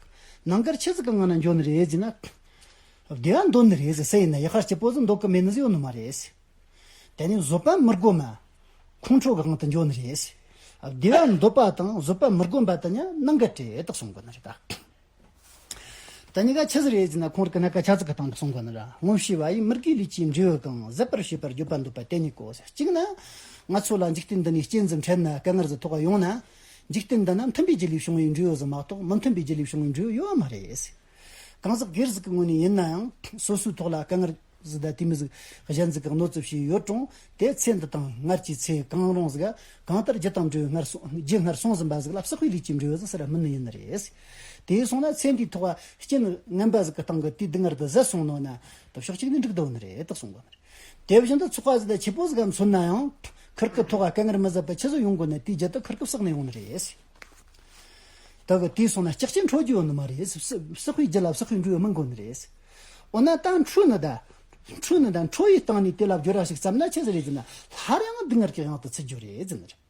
གནད་འགག་ཆི་ཟིག་གི་ངང་ན་འགྱོ་ནི་རེད་ཟེར་ན། བདེ་བ་འདོད་ནི་རེད་ཟེར། སུ་ཡིན་ན་ཡག་པ་སྐྱིད་པོ་ཟིག་འདོད་གི་མེད་ནི་ཟིག་ཡོད་ནི་མ་རེད། དེ་ནས་བཟོད་པ་མི་སྒོམ་མ། ཁོང་ཁྲོ་གི་དབང་དུ་འགྱོ་ནི་རེད། བདེ་བ་འདོད་པ་དང་བཟོད་པ་མི་སྒོམ་པ་དེ་གཉིས་གནད་འགག་རེད་དེ་གསུང་གོ་ནི་རེད་ད། དེ་གཉིས་ཀ་ཆི་ཟིག་རེད་ཟེར་ན། ཁོང་རིགས་ཀྱི་སྣ་ཁ་ཆ་ཙིག་གི་སྟེང་དུ་གསུང་གོ་ནི་རེད། སྔོན་བྱས་པ་ཡིས་མི་དགེའི་ལས་ཀྱི་འབྲས་བུ་གང་། ཟད་པར་བྱེད་པར་བརྗོད་པར་འདོད་པ་དེ་ཉིད་ཀོ་ཟེར། གཅིག་ན། ང་ཚོ་ལ་འཇིག་རྟེན་འདི་ནས་རྐྱེན་ཟིག་འཕྲད་ན། དཀའ་ངལ་ཟིག་ཐོགས་ཡོང་ན། འཇིག་རྟེན་འདི་ན་མཐུན་པའི་རྒྱུ་ལས་བྱུང་བའི་འབྲས་བུ་ཟིག་མ་གཏོགས་མི་མཐུན་པའི་རྒྱུ་ལས་བྱུང་བའི་འབྲས་བུ་ཡོད་པ་མ་རེད་ཟེར། གང་ཟག་སྒེར་ཟིག་གི་ངོས་ནས་ཡིན་ན་ཡང་སོ་སོའི་ཐོག་ལ་དཀའ་ངལ་ཟིག་དང་དེ་མི་ཟིག་གཞན་ཟིག་གིས་གནོད་འཚེ་བྱས་ཡོད་རུང་། དེ་ཚེ་འདི་དང་སྔར་གྱི་ཚེ་གང་རུང་ཟིག་ག་གང་ལྟར་རྒྱུ་དང་འབྲས་བུ་སྔར་སོང་། རྒྱུ་སྔར་སོང་ཟིན་པ་ཟིག་ལ་བསགས་པའི་ལས་ཀྱི་འབྲས་བུ་ཟིག་ཟེར་ར་སྨིན་ནི་ཡིན་ནི་རེད། དེ་སོང་ན་ཚེ་འདིའི་ཐོག་རྐྱེན་ངན་པ་ཟིག་གི་སྟེང་གི་དེའི་སྡུག་བསྔལ་དེ་ཟད་སོང་ནོ་ན། དེ་ཕྱོགས་གཅིག་ནས་འགྲིག་འདུག་ནི་རེད་དེ་གསུང་གོ་ནི་རེད། དེ་བཞིན་དུ་ཚོགས་པ་ཟིག་དང་ཆེ་པོ་ཟིག་ག་མཚོན་ན་ཡང་། ཁུར་གི་ཐོག་ག་དཀའ་ངལ་མི་ཟད་པ་ཆི་ཟིག་ཡོང་གོ་ན། དེའི་རྒྱུ་དེ་ཁུར་གི་བསགས་ནས་ཡོང་ནི་རེད། ད་གི་དེ་སོང་ན་སྐྲག་ཅིང་ཁྲོ་རྒྱུ་ཡོད་ནི་མ་རེད། བསགས་པའི་རྒྱུ་ལ་བསགས་པའི་འབྲས་བུ་སྨིན་དགོས་ནི་རེད། འོ་ན་ད་ཁྲོ་ནི་ད། ཁྲོ་ནི་ད་ཁྲོ་བའི་སྟེང་ནས་དེ་ལ་སྦྱོར་བ་ཞིག་བརྩམས་ན་ཆི་ཟིག་རེད་ཟེར་ན། སླར་ཡང་སྡུག་བསྔལ་གྱི་དབང་དུ་ཚུད་རྒྱུ་རེད་ཟེར་ནི་རེད།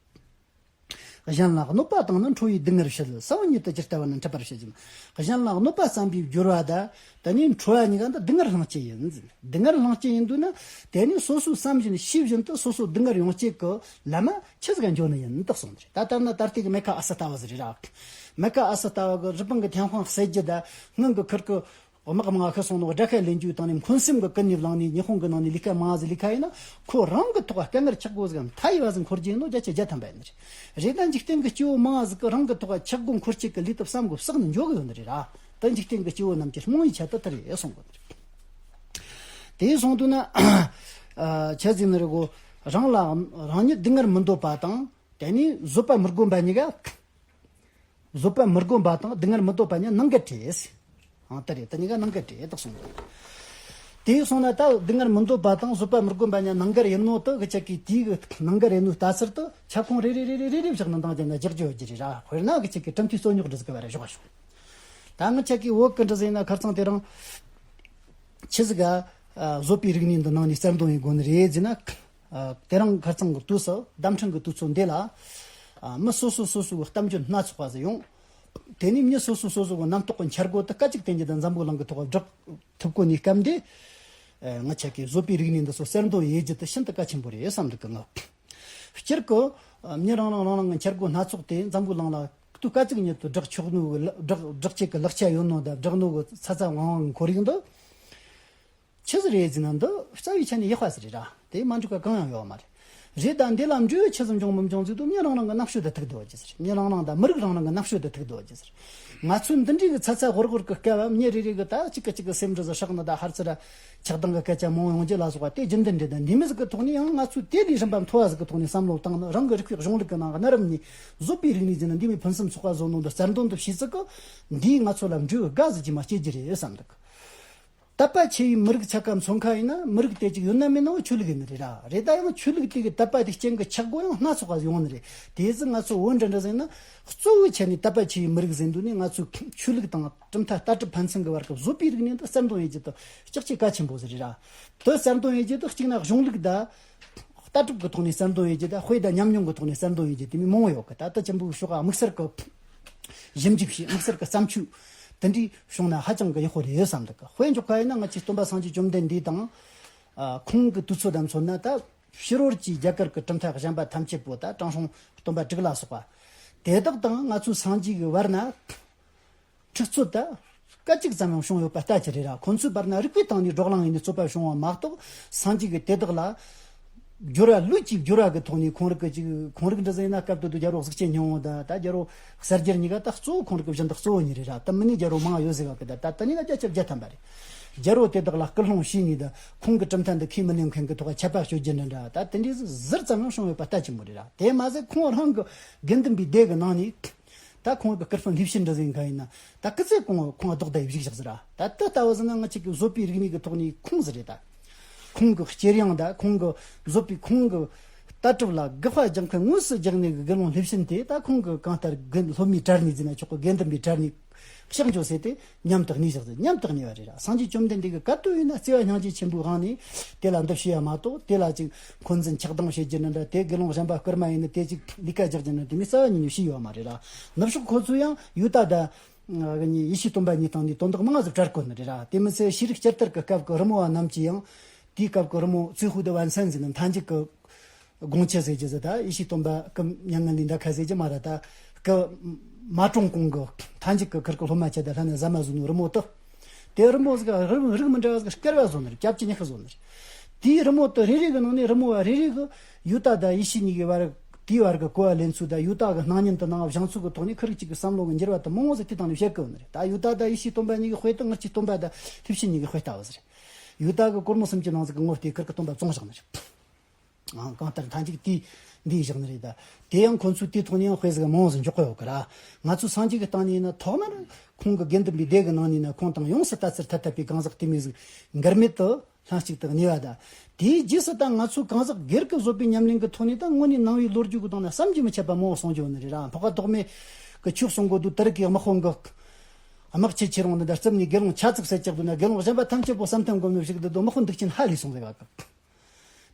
གཞན་ལ་གནོད་པ་བཏང་ནི་ཁྲོ་བའི་སྡུག་བསྔལ་ཕྱིར། ས་བོན་ཉིད་དུ་ཇི་ལྟ་བར་ན་འཁྲུལ་པར་བྱེད་ཅིང་། གཞན་ལ་གནོད་པ་བརྩམས་པའི་སྦྱོར་བ་ད། དེ་ནས་ཁྲོ་བ་གཉིས་ཀ་འདི་སྡུག་བསྔལ་སྣང་བྱེད་ཡིན་ཟེར། སྡུག་བསྔལ་སྣང་བྱེད་ཡིན་འདུག་ན། དེ་ནས་སོ་སོའི་བསམ་བཞིན་ཤེས་བཞིན་དུ་སོ་སོ་སྡུག་བསྔལ་ཡོང་བྱེད་ཀྱི་ལམ་ཆི་ཟིག་ག་འགྱོ་ནི་ཡིན་དེ་གསུངས་ནི་རེད། ད་ལྟར་ན་ད་ལྟའི་གི་མེ་ཁ་ཨ་སི་ལྟ་བུ་ཟིག་རེད་ར། མེ་ཁ་ཨ་སི་ལྟ་བུ་གི་རི་པིན་གི་ཐེམ་དཔོན་བསད་རྒྱུ་ད། སྔོན་གི་ཁུར་གི་དམག་མང་ཤི་སོང་ནོ་དགྲ་ཤ་ལེན་རྒྱུའི་སྟེང་ནས་འཁོན་སེམས་ཀྱིས་ཀུན་ནས་བསླངས་ནས་ཉི་ཧོང་གི་ནང་ནས་ལས་ཀ་མང་ཟིག་ལས་ཁ་ཡིན་ན། ཁོ་རང་གི་ཐོག་དཀའ་ངལ་ཆག་སྒོ་ཟིག་མཐའ་ཡས་པ་ཟིག་འཁོར་རྒྱུ་ཡིན་ནོ་བརྒྱ་ཆ་བརྒྱ་ཐམ་པ་ཡིན་ནི་རེད། རེད་ད་འཇིག་རྟེན་གྱི་སྐྱེ་བོ་མང་ཟིག་གིས་རང་གི་ཐོག་ཆག་སྒོ་འཁོར་བྱེད་ཀྱི་ལས་དེ་བསམ་དགོས་བསགས་ནས་འཇོག་གི་ཡོད་ནི་རེད་ར། ད་འཇིག་རྟེན་གྱི་སྐྱེ་བོ་རྣམས་ཀྱི་རྨོངས་པའི་ཆ་དེ་དེ་རེད་གསུང་གོ་ནི་རེད། དེ་སོང་དུས་ན། ཨ། ཆི་ཟེར་ནི་རེད་གོ། རང་ལ་རང་ཉིད་སྡུག་བསྔལ་མི་འདོད་པ་དང་། དེ་ནས་བཟོད་པ་མི་སྒོམ་པ་གཉིས་ཀ། བཟོད་པ་མི་སྒོམ་པ་དང་སྡུག་བསྔལ་མི་འདོད་པ་གཉིས་གནད་འགག་རེད། ཨང་། དེ་རེད། དེ་གཉིས་ཀ་གནད་འགག་རེད་དེ་གསུངས་འདུག་དེ་སོང་ན་ད་སྡུག་བསྔལ་མི་འདོད་པ་དང་བཟོད་པ་མི་སྒོམ་པ་གཉིས་གནད་འགག་ཡིན་ནོ་དེ་གི་ཆ་གི་དེའི་གི་གནད་འགག་ཡིན་ནོ་ལྟ་ཚུལ་དེ་ཁྱབ་ཁོངས་རེ་རེ་རེ་རེ་རེ་རེ་བཞག་ནས་འདང་རྒྱག་ན་རྒྱག་རྒྱུ་ཡོད་རྒྱུ་རེད་ར། དཔེར་ན་གི་ཆ་གི་གྲུབ་མཐའི་རྩོད་རྙོག་འདྲ་ཟིག་གི་བར་ར་ཞོག་ཞོག་ད་ངི་ཆ་གི་བོད་གི་འདྲ་ཟིག་ཡིན་ན་ཁར་ཚང་དེ་རིང་ཆི་ཟིག་ག་ཨ། བཟོད་པའི་རིག་གནས་འདི་ནང་ནས་གསལ་འདོན་ཡེད་དགོས་ནི་རེད་ཟེར་ན། ཨ། དེ་རིང་ཁ་རྩང་གི་དུས་སུ་བརྡ་འཕྲིན་གྱི་དུས་ཚོད་འདི་ལ། ཨ། མི་སོ་སོ་སོ་སོ་གི་གཏམ་རྒྱུད་སྣ་ཚོགས་པ་ཟིག་ཡོང་། དེ་ནས་མི་སོ་སོ་སོ་སོ་གི་རྣམ་རྟོག་གི་འཆར་སྒོ་དེ་སྐད་ཅིག་དེ་ཉིད་དུ་འཛམ་བུ་གླིང་གི་ཐོག་བསྒྲགས་ཐུབ་གོ་ནི་སྐབས་འདི། ཨ། ང་ཆ་གི་བཟོད་པའི་རིག་གནས་འདི་ཚོ་གསལ་འདོན་ཡེད་རྒྱུ་དེ་ཤིན་ཏུ་གལ་ཆེན་པོ་རེད་བསམ་འདུག་གི། ང་སྤྱིར་གི། ཨ། མི་རང་རང་རང་རང་གི་འཆར་སྒོ་སྣ་ཚོགས་དེ་འཛམ་བུ་གླིང་ལ་དུས་སྐད་ཅིག་ཉིད་དུ་བསྒྲགས་ཆོག་ནོ་གི་ལ་བསྒྲགས་བསྒྲགས་བྱེད་ཀྱི་ལག་ཆ་ཡོད་ནོ་དང་བསྒྲགས་ནོ་གི་ཚ་ཚ་འང་འང་གི་ཁོར་ཡུག་འདི། ཆི་ཟིག་རེད་ཟེར་ན་འདི་རྩ་བའི་ཆ་ནས་ཡག་པ་ཟིག་རེད་ར། དེ་མ་འགྲིག་པ་གང་ཡང་ཡོད་མ་རེད། རེད་ད། འདི་ལ་འབྲས་བུ་ཆི་ཟིག་འབྱུང་མི་འབྱུང་ཟེར་དུས་མི་རང་རང་གི་རྣམ་དཔྱོད་དང་ཐུག་བསྡད་པ་ཅི་ཟེར། མི་རང་རང་དང་མི་རིགས་རང་རང་གི་རྣམ་དཔྱོད་དང་ཐུག་བསྡད་པ་ཅི་ཟེར། ང་ཚོས་འདི་འདྲའི་གི་ཚ་ཚ་འུར་འུར་གི་སྐབས་མི་རེ་རེ་གི་ད་གཅིག་གི་གཅིག་གི་སེམས་འདྲི་ཟིག་ཧྲག་ནི་ད་ཧར་ཚུར་ཆགས་སྡང་གི་སྐད་ཆ་མང་ཡོང་རྒྱུ་ལ་སོགས་པ་དེ་རྒྱུན་ལྡན་རེད། ད་འདི་མི་ཟིག་གི་ཐོག་ནས་ཡང་ང་ཚོས་དེ་ལས་རིམ་པ་མཐོ་བ་ཟིག་གི་ཐོག་ནས་བསམ་བློ་བཏང་ནི། རང་གི་རིག་པའི་གཞུང་ལུགས་ཀྱི་ནང་གི་གནའ་རབས་ནས་བཟོད་པའི་རིག་གནས་ཟེར་ན་འདི་མོ་ཕུན་སུམ་ཚོགས་པ་བཟོ་ནོ་འདི་གསལ་འདོན་དུ་བྱས་ཟིག་གི། འདིས་ང་ཚོ་ལ་འབྲས་བུ་དགའ་ཟིག་ཅིག་མ་སྐྱེ་རྒྱུ་རེད་བསམ་འདུག་དད་པ་ཆེ་བའི་མི་རིགས་ཆ་ཀ་མཚོན་ཁ་ཡིན་ན། མི་རིགས་དེ་གཅིག་ཡོད་ན་མེད་ན་ཆོས་ལུགས་ཡིན་ནི་རེད་ར། རེད་ད། ཡང་ཆོས་ལུགས་དེ་གི་དད་པ་དེ་རྐྱེན་གྱིས་ཆག་སྒོ་ཡང་སྣ་ཚོགས་པ་ཡོང་ནི་རེད། དེ་ཟིག་ང་ཚོ་འོ་འདྲ་འདྲ་ཟིག་ཡིན་ན། གཙོ་བོའི་ཆ་ནས་དད་པ་ཆེ་བའི་མི་རིགས་ཟེར་དུས་ནས་ང་ཚོས་ཆོས་ལུགས་དང་གྲུབ་མཐའ་ལྟ་གྲུབ་ཕན་ཚུན་གྱི་བར་གྱི་བཟོད་པའི་རིག་གནས་འདི་གསལ་འདོན་ཡེད་རྒྱུ་དེ་ལྕགས་ཀྱི་གལ་ཆེན་པོ་ཟིག་རེད་ར། དེ་གསལ་འདོན་ཡེད་རྒྱུ་དེ་གཅིག་ན་གཞུང་ལུགས་དང་ལྟ་གྲུབ་ཀྱི་ཐོག་ནས་གསལ་འདོན་ཡེད་རྒྱུ་དང་། དཔེ་དང་ཉམས་མྱོང་གི་ཐོག་ནས་གསལ་འདོན་ཡེད་རྒྱུ་དེ་མོ་མང་བོ་ཡོད་གི། ད་ལྟ་ཅན་པོའི་ཕྱོགས་ཨ་དམིགས་བསལ་གྱི་ཞིབ་འཇུག་བྱས། དམིགས་བསལ་གྱི་བརྩམས་ཆོས་དེ་འདྲའི་བྱུང་ན་ཧ་ཅང་གི་ཡག་པོ་རེད་བསམ་འདུག་གི། དཔེ་འཇོག་པ་ཡིན་ན། ང་ཚོའི་སྟོན་པ་སངས་རྒྱས་བཅོམ་ལྡན་འདས་དང་། ཨ། ཁོང་གི་དུས་ཚོད་དང་མཚོན་ན། ད་ཕྱི་རོལ་གྱི་རྒྱ་གར་གྱི་གྲུབ་མཐའ་གཞན་པ་ཐམས་ཅད་པོ། ད་དྲང་སྲོང་སྟོན་པ་དྲུག་ལ་སོགས་པ་དེ་དག་དང་ང་ཚོའི་སངས་རྒྱས་ཀྱི་བར་ན་འཁྲུག་རྩོད་ད་སྐད་ཅིག་ཙམ་ཡང་བྱུང་ཡོད་པ་ལྟ་ཅི་རེད་ར། ཁོང་ཚོའི་བར་ན་རིགས་པའི་སྟེང་ནས་བགྲོ་གླེང་ཡིན་ནས་རྩོད་པ་བྱུང་བ་མ་གཏོགས། སངས་རྒྱས་ཀྱིས་དེ་དག་ལ་སྦྱོར་བ། ལུས་ཀྱི་སྦྱོར་བ་གི་ཐོག་ནས། ཁོང་རིགས་ཀྱི་ཅིག་ཁོང་རིགས་འདྲ་ཟིག་ཡིན་ན། སྐབས་དེ་དུས་རྒྱལ་པོ་གཟུགས་ཅན་སྙིང་པོ་དང་། ད་རྒྱལ་པོ་གསལ་རྒྱལ་གཉིས་ཀ་ད་གཙོ་བོ་ཁོང་རིགས་ཀྱི་སྦྱིན་བདག་གཙོ་བོ་གཉིས་རེད་ར། ད་མི་ནི་རྒྱལ་པོ་མང་ཡོད་ཟེར་བ་གི། ད་ད་དེ་གཉིས་ཀ་བརྒྱ་ཆ་བརྒྱ་ཐམ་པ་རེད། རྒྱལ་པོ་དེ་དག་ལ་སྐུལ་སློང་བྱས་ནས། ད་ཁོང་གི་གྲུབ་མཐའ་འདི་ཁས་མི་ལེན་མཁན་གྱི་ཐོག་ཆད་པ་གཅོད་རྒྱུ་འདྲ་འདྲ། ད་དེ་འདྲའི་ཟུར་ཙམ་ཡང་བྱུང་ཡོད་པ་ལྟ་ཅི་མོ་རེད་ར། དེ་མ་ཟད་ཁོང་རང་གི་དགེ་འདུན་པའི་སྡེ་གི་ནང་ནས། ད་ཁོང་གི་སྐུ་དཔོན་ལྷས་བྱིན་འདྲ་ཟིག་ཡིན་མཁན་ཡིན་ན། ད་སྐུ་ཚེ་གང་བོ་ཁོང་ལྡོག་ད་ཡི་བཞུགས་བཞག་ཟེར་ར། ད་དེ་ལྟ་བུ་ཟིག་ན་ང་ཅག་གི་བཟོད་པའི་རིག་གནས་ཀྱི་ཐོག་ནས་ཁུངས་ཟིག་རེད། ད་ཁོང་གི་དཀྱེལ་ཡངས་དང་། ཁོང་གི་བཟོད་པའི། ཁོང་གི་ལྟ་གྲུབ་ལ་དགག་པ་རྒྱག་མཁན་དངོས་སུ་རྒྱག་ནས་གི་དགེ་སློང་ལྷས་བྱིན་དེ། ད་ཁོང་གི་གང་ལྟར་དགེ་སློབ་མའི་གྲལ་ནས་ཟེར་ན་ཆོག་གི། དགེ་འདུན་པའི་གྲལ་ནས་གཤགས་འཇོག་ཟེར་ཏེ་མཉམ་དུ་གནས་བཞག་ཟེར། མཉམ་དུ་གནས་པ་རེད་ར། སངས་རྒྱས་བཅོམ་ལྡན་འདས་ཀྱི་བཀའ་བསྡུ་ཡིན་ན། བརྩེ་བ་སྙིང་རྗེ་ཆེན་པོའི་དབང་ནས་དེ་ལ་འདུ་བྱས་པ་མ་གཏོགས། དེ་ལ་ཅིག་འཁོན་འཛིན་ཆགས་སྡང་བྱེད་རྒྱུ་འདྲ་འདྲ། དེ་དགེ་སློང་གཞན་པ་བསྐུར་མ་ཡིན་ནི། དེ་ཅིག་ལས་ཀ་རྒྱག་རྒྱུ་འདྲ་འདྲ། དེ་མོ་རྩ་བ་ཉིད་ནས་བྱས་ཡོད་མ་རེད་ར། ནུབ་ཕྱོགས་ཁོ་ཚོས་ཡང་ཡུ་ཏ་དང་ཨ་གི་ནི་ཡེ་ཤེས་སྟོན་པ་གཉིས་སྟེང་ནས་དོན་དག་མང་ཟིག་བཀྲལ་གོ་ནི་རེད་ར། དེ་མི་ཚད་ཤེས་རིག་སྤྱི་ལྟར་གྱི་སྐབས་ཀྱི་རི་མོ་བ་རྣམས་ཀྱིས་ཡང་དེའི་སྐབས་ཀྱི་རི་མོ། 最后的晚餐ཟེར་ནི། མཐའ་མཇུག་གི་དགོང་ཁྱི་ཟེར་རྒྱུ་ཟིག་ད་ཡེ་ཤེས་སྟོན་པ་སྐུ་མྱ་ངན་ལས་འདའ་ཁ་ཟེར་རྒྱུ་མ་རེད། ད་སྐུ་མ་གྲོངས་གོང་གི་མཐའ་མཇུག་གི་ཁུར་གི་སློབ་མ་ཁྱི་དེ་ལྷན་ནི་ཟ་མ་ཟོས་ནོ་རི་མོ་དེ། དེ་རི་མོ་ཟིག་རིགས་རིགས་མི་འདྲ་བ་ཟིག་བསྐྱར་བ་བཟོ་ནི་རེད། སྐྱབས་ཀྱི་ཉི་ཤུ་བཟོ་ནི་རེད། དེའི་རི་མོ་དེ་རེ་རེ་གི་ནང་ནས། རི་མོ་བ་རེ་རེ་གི་ཡུ་ཏ་དང་ཡེ་ཤེས་གཉིས་ཀྱི་བར། དེའི་བར་གྱི་གོ་བ་ལེན་ཚུལ་དང་། ཡུ་ཏ་གི་སྣང་བརྙན་དེ་ནང་བཞེངས་ཚུལ་གྱི་ཐོག་ནས་ཁུར་གཅིག་གི་བསམ་བློ་གི་འགྱུར་བ་དེ་མང་བོ་ཟིག་དེའི་སྟེང་ནས་བཤད་གི་ཡོད་ནི་རེད། ད་ཡུ་ཏ་དང་ཡེ་ཤེས་སྟོན་པ་གཉིས་ཀྱི་དཔེ་དེ་ངེད་ཀྱི་སྟོན་པ་དང་ལྷས་བྱིན་གཉིས་ཀྱི་དཔེ་ལྟ་བུ་ཟིག་རེད། ཡུ་ཏ་གི་སྒོར་མོ་སུམ་ཅུ་ནང་ཟིག་གི་ངོ་དེ་ཁུར་གི་སྟོན་པ་བཙོངས་བཞག་ནི་རེད། ཨང་། གང་ལྟར་མཐའ་མཇུག་དེ་འདི་བཞག་ནི་རེད། ད་དེ་ཡང་ཁོ་ཚོས་དེའི་ཐོག་ནས་ཡང་དཔེ་ཟིག་མང་བོ་ཟིག་འཇོག་གི་ཡོད་གི་ར། ང་ཚོའི་སངས་རྒྱས་ཀྱི་སྟེང་ནས་ཡིན་ན། ཐོག་མར་ཁོང་གི་དགེ་འདུན་པའི་སྡེ་གི་ནང་ནས་ན། ཁོང་དང་ཡོངས་སུ་ལྟ་ཚུལ་ཐད་ཐད་པའི་གང་ཟག་དེ་མོ་ཟིག་འགལ་མེད་དུ་ལྷན་ཅིག་ཏུ་གནས་པ་དང་། དེའི་རྗེས་སུ་ད་ང་ཚོའི་གང་ཟག་སྒེར་གྱི་བཟོད་པའི་ཉམས་ལེན་གྱི་ཐོག་ནས། ད་དངོས་གནས་ནང་པའི་ལོ་རྒྱུས་ཀྱི་སྟེང་ན་བསམ་གྱིས་མི་ཁྱབ་པ་མང་བོ་གསུང་རྒྱུ་ཡོད་ནི་རེད་ར། འཕགས་པ་ཐོགས་མེད་ཀྱི་ཆོས་གསུང་གོ་དུས། དེ་རིང་གི་དམག་དཔོན་གྱི་དམག་ཆེ་ཆེ་རུང་ནི་ད་རྩིབ་ནས་དགེ་སློང་ཆ་ཙིག་ཟད་ཀྱག་དུས་ན། དགེ་སློང་གཞན་པ་ཐམས་ཅད་པོ་བསམ་གཏན་སྒོམ་ནས་བཞུགས་དུས། དམག་དཔོན་སྡིག་ཅན་ཧ་ལས་སོང་ཟེར་བ་གི།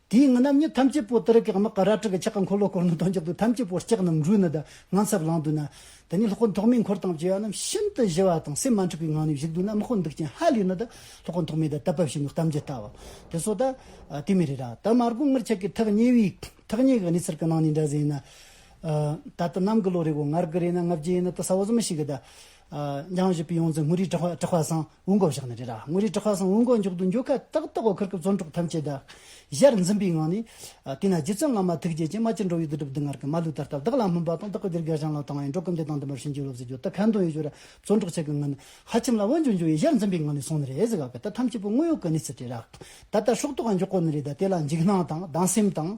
དེའི་སྔོན་ན་མི་ཐམས་ཅད་པོ་དེ་རིང་གི་དམག་གི་རལ་གྲི་གི་ཆག་གི་འཁོར་ལོ་བསྐོར་ནས་འདོན་རྒྱག་དུས། ཐམས་ཅད་པོ་སྐྲག་ནས་འབྲོས་ནི་ད་ངན་ཚབས་ལངས་དུས་ན། དེ་ནས་སློབ་དཔོན་ཐོགས་མེད་འཁོར་དང་བཅས་པ་རྣམས་ཤིན་ཏུ་ཞི་བ་དང་སེམས་མ་འཁྲུགས་པའི་ངང་ནས་བཞུགས་དུས་ན། དམག་དཔོན་སྡིག་ཅན་ཧ་ལས་ནི་ད་སློབ་དཔོན་ཐོགས་མེད་དང་དད་པ་བྱིན་ནས་གཏམ་རྒྱུད་ལྟ་བུ་དེ་ཚོ་ད་དེ་མོ་རེད་ར། ད་མ་དགོས་ངེད་ཆ་གི་ཐག་ཉེ་བའི་ཐག་ཉེ་གི་གནས་ཚུལ་གི་ནང་ནས་འདྲ་ཟིག་ཡིན་ན། ཨ། ད་ལྟ་ནམ་གི་ལོ་རེད་གོ། སྔར་གི་རེད་ན་ལྔ་བརྒྱ་ཡིན་ན། ད་གསལ་བོ་ཟིག་མི་ཤེས་གི། ད་ཨ། འཇམ་བཞད་པའི་ཡོངས་འཛིན་དངོས་རིག་གྲགས་པ་གྲགས་པ་སང་འུ་འགོ་བཞག་ནི་རེད་ར། དངོས་རིག་གྲགས་པ་སང་འུ་འགོ་འཇོག་དུས། འགྱོ་ཁ་ཏག་ཏག་གོ་ཁུར་གི་བཙོན་གྲོགས་ཐམས་ཅད་ད་ཡར་འཛིན་པའི་ངང་ནས། ཨ། དེ་ན་རྗེ་བཙུན་བླ་མ་ཐུགས་རྗེ་ཅན། རྨ་བྱ་འགྲོ་བའི་བདུད་སྒྲིབ་སྡུག་བསྔལ་གྱིས། མ་ལུས་ད་ལྟ་བདག་ལ་སྨིན་པ་དང་། བདག་གི་དགེ་རྒན་གཞན་ལ་བཏང་བས། འགྲོ་ཀུན་བདེ་དང་ལྡན་པར་བྱིན་གྱིས་རློབས་ཟེར་རྒྱུ་དེ་ཁ་འདོན་ཡེད་རྒྱུ་ར། བཙོན་གྲོགས་ཆ་གི་ངང་ནས་ཧ་ཆེམས་ལ་འུ་འཇོག་འཇོག་ཡེ་ཡར་འཛིན་པའི་ངང་ནས་སོང་ནི་རེད་ཟེར་ག་གི། ད་ཐམས་ཅད་པོ་དངོས་ཡོད་གི་གནས་ཚུལ་རེད་ར། ད་ལྟ་སྲོག་ཐོག་ག་འཇོག་གོ་ནི་རེད། ད་དེ་ལ་འཇིགས་སྣང་དང་སྡང་སེམས་དང་།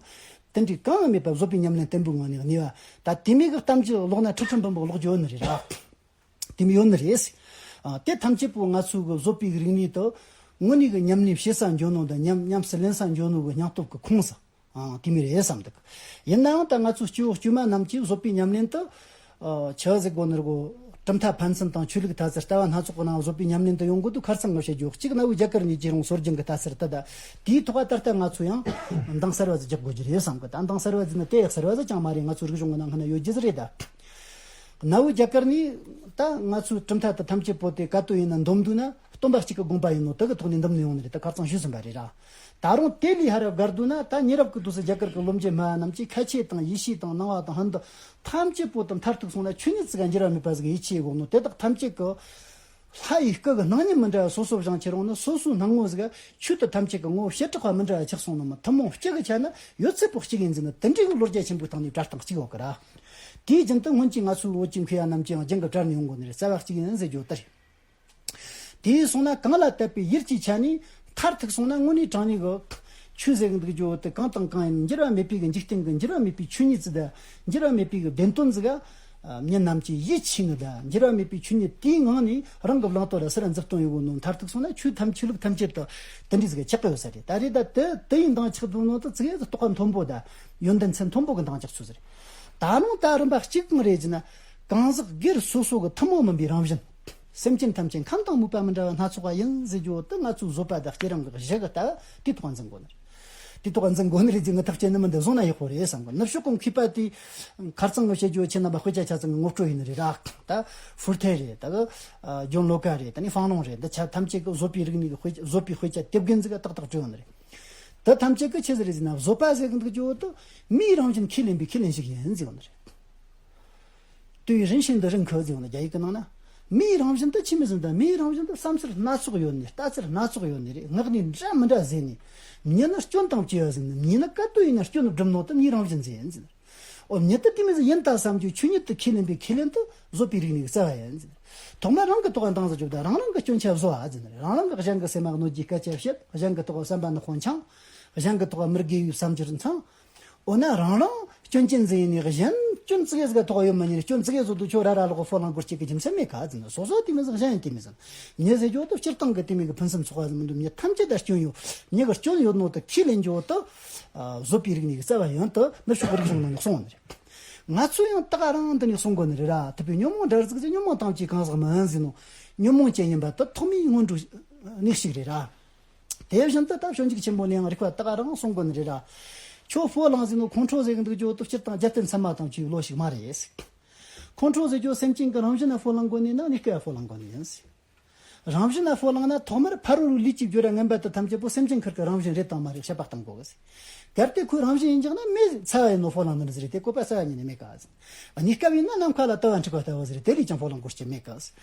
དེ་འདྲའི་གང་ཡང་མེད་པར་བཟོད་པའི་ཉམས་ལེན་བརྟན་པོའི་ངང་ནས་གནས་པ། ད་དེ་མོ་གི་གཏམ་རྒྱུད་ཀློག་ན་ཁྲི་ཁྲི་འབུམ་པོ་ཀློག་རྒྱུ་ཡོད་ནི་རེད་ར། དེ་མོ་ཡོད་ནི་རེད། ཨ། དེ་ཐམས་ཅད་པོ་ང་ཚོའི་གི་བཟོད་པའི་རིག་གནས་དེ་དངོས་གནས་གི་ཉམས་ལེན་བྱེད་ས་འཇོག་ནོ་དང་། ཉམས་ཉམས་སུ་ལེན་ས་འཇོག་ནོ་གི་སྙིང་སྟོབས་གི་ཁུངས་སུ། ཨ། དེ་མོ་རེད་བསམ་འདུག། ཡིན་ནའང་ད་ང་ཚོ་སྐྱེ་བོ་དཀྱུས་མ་རྣམས་ཀྱིས་བཟོད་པའི་ཉམས་ལེན་དེ། ཨ། ཆི་ཟིག་གོ་ནི་རེད་གོ། གྲུབ་མཐའ་ཕན་ཚུན་དང་ཆོས་ལུགས་ལྟ་ཚུལ་ལྟ་བ་སྣ་ཚོགས་ཀྱི་ནང་བཟོ་པའི་ཉམས་ལེན་དུ་ཡོང་དགོས་དུས། ཁ་རྩང་ངོ་བཤད་རྒྱུ་གཅིག་གནའ་བོའི་རྒྱ་གར་ནས་བརྒྱུད་རུང་སྲོལ་རྒྱུན་གྱི་ལྟ་ཚུལ་དེ་དང་། དེའི་ཐོག་ལ་ད་ལྟ་ང་ཚོ་ཡང་འདང་གསར་བ་ཟིག་རྒྱག་དགོས་རྒྱུ་རེད་བསམ་གི། ད་འདང་གསར་བ་ཟིག་ནི་དེ་ཡག་གསར་བ་ཟིག་ཅང་མ་རེད། ང་ཚོའི་རིག་གཞུང་གི་ནང་ཁ་ན་ཡོད་རྒྱུ་ཟིག་རེད་ད། གནའ་བོའི་རྒྱ་གར་ནས་ད་ང་ཚོའི་གྲུབ་མཐའ་དེ་ཐམས་ཅད་པོ་དེ་ག་དུས་ཡིན་ན་འདོམས་འདུག་ན། སྟོན་པ་གཅིག་གི་དགོངས་པ་ཡིན་ནོ་དེ་གི་ཐོག་ནས་འདེམས་ནས་ཡོང་ནི་རེད། ད་ཁ་རྩང་ཞུས་ཟིན་པ་རེད་ར། ད་རུང་དེ་ལས་ཧར་བརྒལ་འདུག་ན། ད་ཉེ་རབས་ཀྱི་དུས་སུ་རྒྱ་གར་གྱི་སློབ་འབྱིན་སྨྲ་བ་རྣམས་ཀྱིས་ཁ་ཆེ་དང་ཡེ་ཤུ་དང་ནང་པ་དང་ཧིན་དུ་ཐམས་ཅད་པོ་དེ་མཐར་ཐུག་སོང་ན་ཆོས་ཉིད་ཙི་ག་འགྱུར་བ་མེད་པ་ཟིག་ཡིད་ཆེས་དགོས་ནོ། དེ་དག་ཐམས་ཅད་ཀྱི་ལྷ་ཡི་སྐུ་གི་སྣང་བརྙན་མི་འདྲ་བ་སོ་སོ་བཞེངས་ཁྱེར་ཡོང་ནི། སོ་སོའི་སྣང་ངོ་ཟིག་ག་ཆོས་དེ་ཐམས་ཅད་ཀྱི་ངོ་བོ་བྱེ་བྲག་པ་མི་འདྲ་བ་ཆགས་སོང་ནི་མ། ཐུན་མོང་གཅིག་གི་ཆ་ནས་ཡོད་ཚད་པོ་གཅིག་ཡིན་ཟེར་ནི། དེ་འདྲའི་གི་བློ་རྒྱ་ཆེན་པོའི་སྟེང་ནས་བཀྲལ་སྟངས་གཅིག་ཡོད་གི་ར། དེའི་རྒྱུན་དུ་སྔོན་གྱི་ང་ཚོའི་བོད་ཀྱི་མཁས་པ་རྣམས་ཀྱིས་ཡང་རྒྱུན་གྱི་བཀྲལ་ནས་ཡོང་དགོས་ནི་རེད། རྩ་བ་གཅིག་ཡིན་ཟེར་རྒྱུ་དེ་རེད། དེ་སོང་ན་གང་ལ་དད་པའི་ཡུལ་གྱི་ཆ་ནས་མཐར་ཐུག་སོང་ན་དངོས་གནས་དྲང་གནས་ཀྱི་ཆོས་ཟེར་གི་འདུག་རྒྱུ་དེ་གང་དང་གང་ཡིན། འགྱུར་བ་མེད་པའི་གི་འཇིག་རྟེན་གྱི་འགྱུར་བ་མེད་པའི་ཆོས་ཉིད་ཙི་ག་འགྱུར་བ་མེད་པའི་གི་བདེན་དོན་ཙི་ག་ཨ། མི་རྣམས་ཀྱིས་ཡིད་ཆེས་ནི་དང་། འགྱུར་བ་མེད་པའི་ཆོས་ཉིད་དེའི་ངང་ནས་རང་གི་བླང་དོར་ལ་སུ་ར་མཛུབ་སྟོན་ཡོད་གོ་ནོ། མཐར་ཐུག་སོང་ན་ཆོས་ཐམས་ཆོས་ལུགས་ཐམས་ཅད་དུ་དེ་འདྲའི་ཟིག་ཆགས་ཀྱི་ཡོད་ས་རེད། ད་རེད། ད་དེ་དེ་ཡིན་དང་ཆགས་འདུག་ནོ་དེ་ཙི་གེ་ཟིག་རྟོགས་པ་མཐོན་པོ་དང་ཡོན་ཏན་ཚད་མཐོན་པོ་གི་འདང་རྒྱག་ཚུལ་ཟིག་རེད། ད་རུང་ད་རིམ་པ་གཅིག་གང་རེད་ཟེར་ན། གང་ཟག་སྒེར་སོ་སོ་གི་ཐུན་མོང་མིན་པའི་རང་བཞིན། སེམས་ཅན་ཐམས་ཅད་ཁམས་དང་མོས་པ་མི་འདྲ་བ་སྣ་ཚོགས་པ་ཡིན་ཟེར་རྒྱུ་དེ་ང་ཚོའི་བཟོད་པ་དང་བསྐྱེད་རིམ་གྱི་གཞི་གི་ལྟ་བ་དེའི་ཐོག་འཛིན་དགོས་ནི་རེད། དེའི་ཐོག་འཛིན་དགོས་ནི་རེད་ཟེར། ངས་ཐག་བཅད་ནི་མིན། འདི་བཟུང་ན་ཡག་པོ་རེད་བསམ་གི། ནུབ་ཕྱོགས་གི་མཁས་པ་དེ་ཁ་རྩང་ངོ་བཤད་རྒྱུ་ཆེ་རྣམ་པ་དཔེ་ཆ་ཆ་ཚང་གི་ངོ་སྤྲོད་ཡིན་ནི་རེད་ར། ད་ཧྥུར་ཐེ་རེད། ད་གི་ཨ་ཇོན་ལོ་ཀ་རེད། ད་ནི་ཧྥང་ལུང་རེད། འདི་ཆ་ཐམས་ཅད་གི་བཟོད་པའི་རིག་གནས་གི་དཔེ་བཟོད་པའི་དཔེ་ཆ་དེབ་རྒན་ཟིག་ག་ཏག་ཏག་བྲིས་ཡོད་ནི་རེད། དེ་ཐམས་ཅད་གི་ཆི་ཟིག་རེད་ཟེར་ན། བཟོད་པ་ཟེར་གི་འདུག་རྒྱུ་དེ་མིའི་རང་བཞིན་ཁས་ལེན་པའི་ཁས་ལེན་ཞིག་ཡིན་ཟེར་ཡོད་ནི་རེད། 对人性的认可 ཟེར་ཡོད་ནི། རྒྱ་ཡིག་གི་ནང་ན། མིའི་རང་བཞིན་དེ་ཆི་མོ་ཟིག་ད། མིའི་རང་བཞིན་དེ་བསམ་ཚུལ་སྣ་ཚོགས་ཡོད་ནི། ལྟ་ཚུལ་སྣ་ཚོགས་ཡོད་ནི་རེད། ངག་ནས་འདྲ་མི་འདྲ་ཟེར་ནི། མྱི་ནི་སྐྱོན་དང་བཅས་པ་ཟིག་ནི། མྱི་ནི་ག་དུས་ཡིན་ན་སྐྱོན་སྒྲུབ་ནོ་དེ་མིའི་རང་བཞིན་ཟིག་ཡིན་ཟེར་ནི། འོ། མྱི་དེ་དེ་མོ་ཟིག་ཡིན་ད་བསམ་རྒྱུ་ཆོས་ཉིད་དེ་ཁས་ལེན་པའི་ཁས་ལེན་དེ་བཟོད་པའི་རིག་གནས་ཀྱི་རྩ་བ་ཡིན་ཟེར་ནི། ཐོག་མར་རང་གི་ཐོག་འདང་ཟིག་རྒྱོབ་དང་། རང་རང་གི་སྐྱོན་ཆ་བཟོ་བ་ཟེར་ནི་རེད། རང་རང་གི་གཞན་གྱི་སེམས་མ་གནོད་རྒྱུའི་སྐད་ཆ་བཤད། གཞན་གྱི་ཐོག་བསམ་པ་ནག་པོ་འཆང་། གཞན་གྱི་ཐོག་མི་དགེ་བའི་བསམ་འགྱུར་འཆང་། འོ་ན་རང་རང་སྐྱོན་ཅན་ཟིག་ཡིན་ནི། གཞན་སྐྱོན་ཙི་གེ་ཟིག་ག་ཐོག་ཡོད་མ་ཉན། སྐྱོན་ཙི་གེ་བཟོ་དུས་ཁྱོད་ར་ར་ལོག་ཕོ་ལང་སྐོར་གཅིག་གི་རྒྱུ་མཚན་མེད་ག་ཟེར་ནི། སོ་སོ་དེ་མོ་ཟིག་གཞན་ཡང་དེ་མོ་ཟིག་མྱི་ཟེར་རྒྱུ་དེ་སྤྱིར་བཏང་གི་དེ་མོ་གི་ཕུན་སུམ་ཚོགས་པ་ཟིག་མི་འདུག་མྱི་ཐམས་ཅད་ད་སྐྱོན་ཡོད། མྱི་གི་སྐྱོན་ཡོད་ནོ་དེ་ཁས་ལེན་རྒྱུ་དེ་ཨ་བཟོད་པའི་རིག་གནས་ཀྱི་རྩ་བ་ཡིན་དེ་ནུབ་ཕྱོགས་ཀྱི་རིག་གཞུང་ནང་ནས་གསུངས་ནི་རེད། ང་ཚོས་ཡང་ད་ག་རང་འདི་ནས་གསུང་དགོས་ནི་རེད་ར། ཐུབ་པའི་ཉོན་མོངས་དགྲར་འཛུགས་ཀྱི། ཉོན་མོངས་ཐམས་ཅད་གང་ཟག་མིན་ཟེར་ནོ། ཉོན་མོངས་ཅན་ཡིན་པ་དེ་ཐོག་མའི་སྔོན་འགྲོའི་གནས་ཤིག་རེད་ར། དེ་བཞིན་དུ་ད་ཞོད་འཇིགས་ཆེན་པོ་ནས་ཡང་རིག་པ་ད་ག་རང་གསུང་དགོས་ནི་རེད་ར། ཁྱོད་ཕོ་ལང་ཟེར་ནོ་ཁོང་ཁྲོ་ཟེར་གི་འདུག་རྒྱུ་དེ་སྤྱིར་བཏང་རྒྱལ་བསྟན་ཚད་མ་དང་བཅས་པའི་བློ་ཞིག་མ་རེད། ཁོང་ཁྲོ་ཟེར་རྒྱུ་སེམས་ཅན་གྱི་རང་བཞིན་ན་ཕོ་ལང་དགོས་ནི་ན། གནས་སྐབས་ཕོ་ལང་དགོས་ནི་ཡིན། རང་བཞིན་ན་ཕོ་ལང་ན་ཐོག་མར་ཕ་རོལ་པོའི་ལུས་ཀྱི་སྦྱོར་བ་ངན་པ་དེ་ཐམས་ཅད་པོ་སེམས་ཅན་ཁུར་གི་རང་བཞིན་རེད་དང་མ་རེད་དཔྱད་པ་གཏང་དགོས་གི། གལ་ཏེ་ཁོའི་རང་བཞིན་ཡིན་ཀྱང་ན་མི་ཚ་བ་ཡིན་ནོ་ཕོ་ལང་ནི་ཟེར་རེད། དེ་བཀོད་པ་ས་ཡ་ཉིད་ནས་མེད་ག་ཟེར། གནས་སྐབས་ཡིན་ན་ནམ་མཁའ་ལ་དུ་བ་འཁྲིགས་པ་ལྟ་བུ་ཟེར་རེད། དེ་ལས་ཀྱང་ཕོ་ལང་དགོས་རྒྱུ་མེད་ག་ཟེར།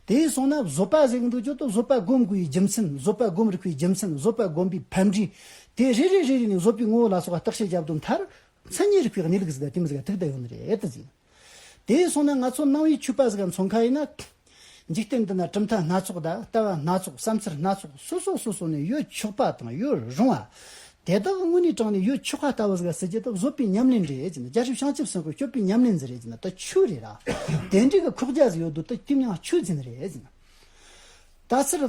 དེ་སོང་ན་བཟོད་པ་ཟེར་གི་འདུག་རྒྱུ་དེ་བཟོད་པ་སྒོམ་དགོས་པའི་རྒྱུ་མཚན། བཟོད་པ་སྒོམ་རིགས་པའི་རྒྱུ་མཚན། བཟོད་པ་སྒོམ་པའི་ཕན་འབྲས། དེ་རེ་རེ་རེ་རེ་ནས་བཟོད་པའི་ངོ་བོ་ལ་སོགས་པ་བརྟག་དཔྱད་བརྒྱབ་དུས་མཐར། མཚན་ཉིད་རིག་པའི་གནས་ལུགས་ཟིག་དང་དེ་མོ་ཟིག་ཐུག་བསྡད་ཡོད་ནི་རེད་དེ་ཟེར། དེ་སོང་ན་ང་ཚོ་ནང་པའི་ཆོས་པ་ཟིག་མཚོན་ཁ་ཡིན་ན། འཇིག་རྟེན་འདི་ན་གྲུབ་མཐའ་སྣ་ཚོགས་དང་ལྟ་བ་སྣ་ཚོགས། བསམ་ཚུལ་སྣ་ཚོགས། སོ་སོ་སོ་སོ་ནས་ཡོད་ཆོག་པ་དང་ཡོད་རུང་བ། དེ་དག་དངོས་གནས་དྲང་ནས་ཡོད་ཆོག་པ་ལྟ་བུ་ཟིག་ཟེར་རྒྱུ་དེ་བཟོད་པའི་ཉམས་ལེན་རེད་ཟེར་ན། རྒྱལ་སྲས་བྱང་ཆུབ་སེམས་དཔའི་སྤྱོད་པའི་ཉམས་ལེན་ཟིག་རེད་ཟེར་ན་དེ་ཆོས་རེད་ར། དེ་འདྲའི་གི་ཁོག་རྒྱ་ཟིག་ཡོད་དུས་དེ་མྱང་ཆོས་ཟིག་རེད་ཟེར་ན། ལྟ་ཚུལ་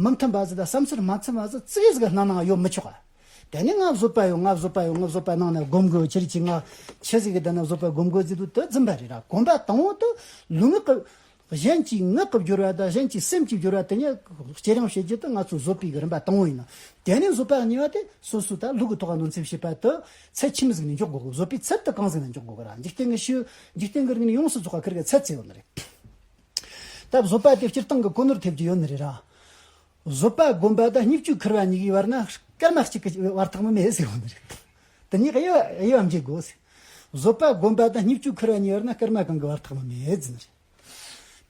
མི་མཐུན་པ་ཟིག་དང་བསམ་ཚུལ་མ་མཐུན་པ་ཟིག་ཙི་གེ་ཟིག་སྣང་ན་ཡོད་མི་ཆོག་ག། དེ་ནས་ང་བཟོད་པ་ཡོད། ང་བཟོད་པ་ཡོད། ང་བཟོད་པ་ནང་ན་སྒོམ་དགོས། ཆི་རེད་ཅིག་ང་ཆི་ཟིག་གི་དེ་ན་བཟོད་པ་སྒོམ་དགོས་ཟེར་དུས་དེ་རྫུན་པ་རེད་ར། གོམས་པ་དང་པོ་དེ་ལུས་ངག་གི། གཞན་གྱི་ངག་གི་སྦྱོར་བ་དང་གཞན་གྱི་སེམས་ཀྱི་སྦྱོར་བ་དེ་ཉིད་བསྐྱེད་རིམ་བྱེད་རྒྱུ་དེ་ང་ཚོའི་བཟོད་པའི་གི་རིམ་པ་དང་པོ་ཡིན་ནོ། དེ་ནས་བཟོད་པ་གཉིས་པ་དེ་སོ་སོའི་ད་ལུས་ཀྱི་ཐོག་གནོན་ཚབ་བྱེད་པ་དེ་ཚད་ཆི་མོ་ཟིག་ནས་འཇོག་དགོས་གི། བཟོད་པའི་ཚད་དེ་གང་ཟིག་ནས་འཇོག་དགོས་གི་ར། འཇིག་རྟེན་གྱི་ཆོས། འཇིག་རྟེན་གྱི་རིག་གནས་ཡོངས་སུ་རྫོགས་པ་ཁིར་གི་ཚད་ཟེར་ཡོད་ནི་རེད། ད་བཟོད་པ་དེ་སྤྱིར་བཏང་གི་གོ་ནོར་ཐེབས་ཀྱི་ཡོད་ནི་རེད་ར། བཟོད་པ་སྒོམ་པ་དང་བརྙས་བཅོས་ཁུར་བ་གཉིས་ཀྱི་བར་ན་སྐར་མ་གཅིག་གི་བར་ཐག་མ་མེད་ཟེར་གོ་ནི་རེད། དེ་གཉིས་ཀ་དབྱེ་བ་དབྱེ་བ་འབྱེད་དགོས་ཟེར། བཟོད་པ་སྒོམ་པ་དང་བརྙས་བཅོས་ཁུར་བ་གཉིས་བར་ན་སྐར་མ་གང་གི་བར་ཐག་མ་མེད་ཟེར་ནི་རེད།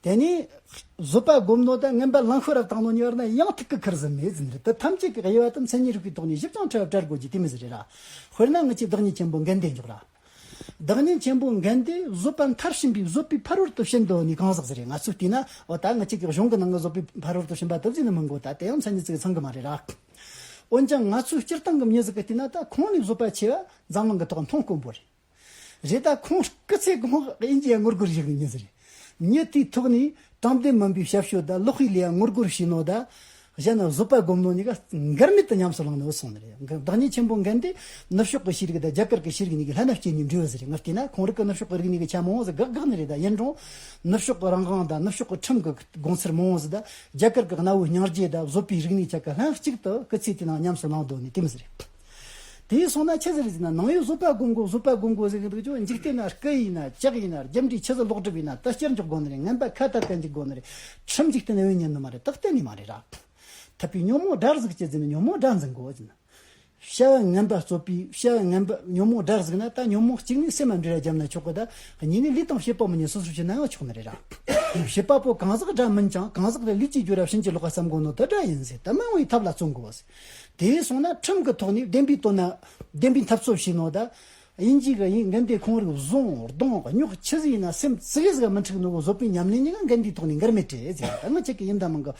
དེ་ནས་བཟོད་པ་སྒོམ་ནོ་དང་ངན་པ་ལང་ཤོར་བ་བཏང་ནོ་གཉིས་བར་ན་ཡང་ཐུག་གི་ཁུར་ཟིག་མེད་ཟེར་ནི་རེད། དེ་ཐམས་ཅད་ཀྱི་དབྱེ་བ་དེ་མཚན་ཉིད་རིག་པའི་ཐོག་ནས་ཞིབ་ཅིང་ཕྲ་བ་བཀྲལ་དགོས་རྒྱུ་དེ་མོ་ཟིག་རེད་ར། དཔེར་ན་ངེད་ཀྱི་བདག་ཉིད་ཆེན་པོ་འགལ་ཟླས་འཇོག་ར། བདག་ཉིད་ཆེན་པོ་འགལ་ཟླས་བཟོད་པ་མཐར་ཕྱིན་པའི་བཟོད་པའི་ཕ་རོལ་ཏུ་ཕྱིན་དུ་ནི་གང་ཟག་ཟིག་རེད། ང་ཚོས་བལྟས་ན། འོ་ད་ངེད་ཅག་གི་གཞུང་གི་ནང་གི་བཟོད་པའི་ཕ་རོལ་ཏུ་ཕྱིན་པ་དེ་ཟིག་ནི་མི་འགོ། ད་དེ་ཡང་མཚན་ཉིད་ཅིག་ཚང་གི་མ་རེད་ར། འོན་ཀྱང་ང་ཚོའི་སྤྱིར་བཏང་གི་མྱི་ཟིག་གིས་བལྟས་ན་ད་ཁོང་ནས་བཟོད་པ་ཆེ་བ་འཛམ་གླིང་གི་ཐོག་མཐོང་དཀོན་པོ་རེད། རེད། ད་ཁོང་སྐུ་ཚེ་གང་དབྱིན་ཇི་ཡ་ངོ་རྒོལ་བྱེད་གི་མྱི་ཟིག་རེད། མྱི་དེའི་ཐོག་ནས་དྲང་བདེན་མིན་པའི་ཞབས་ཞུ་དང་ལོག་པའི་ལས་ཡ་ངོ་རྒོལ་བྱས་ནོ་ད། གཞན་ན་བཟོད་པ་སྒོམ་ནོ་གཉིས་ཀ་འགལ་མེད་དུ་ཉམས་སུ་བླངས་ནས་སོང་ནི་རེད། བདག་ཉིད་ཆེན་པོ་འགན་དེ་ནུབ་ཕྱོགས་ཀྱི་ཤེས་རིག་དང་རྒྱ་གར་གྱི་ཤེས་རིག་གཉིས་ཀྱི་ལྷན་སྐྱེས་གཉིས་འབྲེལ་བ་ཟེར་རེད། ངས་བལྟས་ན་ཁོང་རིག་གི་ནུབ་ཕྱོགས་ཀྱི་རིག་གནས་ཀྱི་ཆ་མང་བོ་ཟིག་དགག་དགག་ནི་རེད། ད་ཡིན་རུང་ནུབ་ཕྱོགས་ཀྱི་རང་དབང་དང་ནུབ་ཕྱོགས་ཀྱི་ཁྲིམས་ཀྱི་དགོངས་ཚུལ་མང་བོ་ཟིག་དང་རྒྱ་གར་གྱི་གནའ་བོའི་སྙིང་རྗེ་དང་བཟོད་པའི་རིག་གནས་ཆ་ག་ལྷན་གཅིག་ཏུ་སྐུ་ཚེ་དེ་ནང་ཉམས་སུ་བླངས་འདུག་ནི་དེ་མོ་ཟིག་རེད། དེ་སོང་ན་ཆི་ཟིག་རེད་ཟེར་ན། ནང་ཡོད་བཟོད་པ་སྒོམ་དགོས། བཟོད་པ་སྒོམ་དགོས་ཟེར་གི་འདུག་ཅོ། འཇིག་རྟེན་ན་སྐུ་ཡིན་ན་ལྕགས་ཡིན་ན་རྒྱུ་འབྲས་ཆི་ཟིག་ལོག་སྒྲུབ་ཡིན་ན་ད་ཕྱིར་འཇོག་དགོས་ནི་རེད། ངན་པ་ཁ་ཏ་ཏ་འཇིག་དགོས་ནི་རེད། ཁྲིམས་འཇིག་རྟེན་ན་ཡོད་ཉན་ནི་མ་རེད། ད་གཏན་ནས་མ་རེད་ར། ཐུབ་པའི་ཉོན་མོངས་དགྲར་གཟིགས་ཀྱི་ཟེར་ནས་ཉོན་མོངས་དགྲ་འཛིན་དགོས་ཟེར་ན། བྱ་བ་ངན་པ་རྩོད་པའི་བྱ་བ་ངན་པ་ཉོན་མོངས་དགྲར་གཟིགས་ན་ད་ཉོན་མོངས་གཅིག་ནས་སེམས་མ་འབྲེལ་བ་བརྒྱབ་ན་ཆོག་གི། ད་གཉིས་ནས་ལུས་དང་བྱེད་པ་མི་ཉན་སོ་སོར་བྱེད་ན་ཡང་ཆོག་ནི་རེད་ར། བྱེད་པ་པོ་གང་ཟག་དགྲ་མིན་ཀྱང་གང་ཟག་དེ་ལུས་ཀྱིས་སྦྱོར་བ་ཕྱིན་ཅི་ལོག་པ་བསམ་དགོས་ནོ་དེ་དགྲ་ཡིན་ཟེར། ད་མི་འོང་བའི་ཐབས་ལ་བརྩོན་དགོས་ཟེར། དེ་སོང་ན་ཁྲིམས་ཀྱི་ཐོག་ནས་བདེན་པའི་དོན་ན་བདེན་པའི་འཐབ་རྩོད་བྱས་ནོ་ད། དབྱིན་ཇི་གི་ཡིན་འགལ་ཟླའི་ཁོང་རིགས་བཟུང་རྡུང་རྙོག་ཆི་ཟིག་ཡིན་ན་སེམས་ཙི་གེ་ཟིག་མི་འཁྲུག་ནོ་གི་བཟོད་པའི་ཉམས་ལེན་གཉིས་ཀ་འགལ་ཟླའི་ཐོག་ནས་འགལ་མེད་རེད་ཟེར། ད་ང་ཅག་གི་ཡིན་ད་མིན་གི་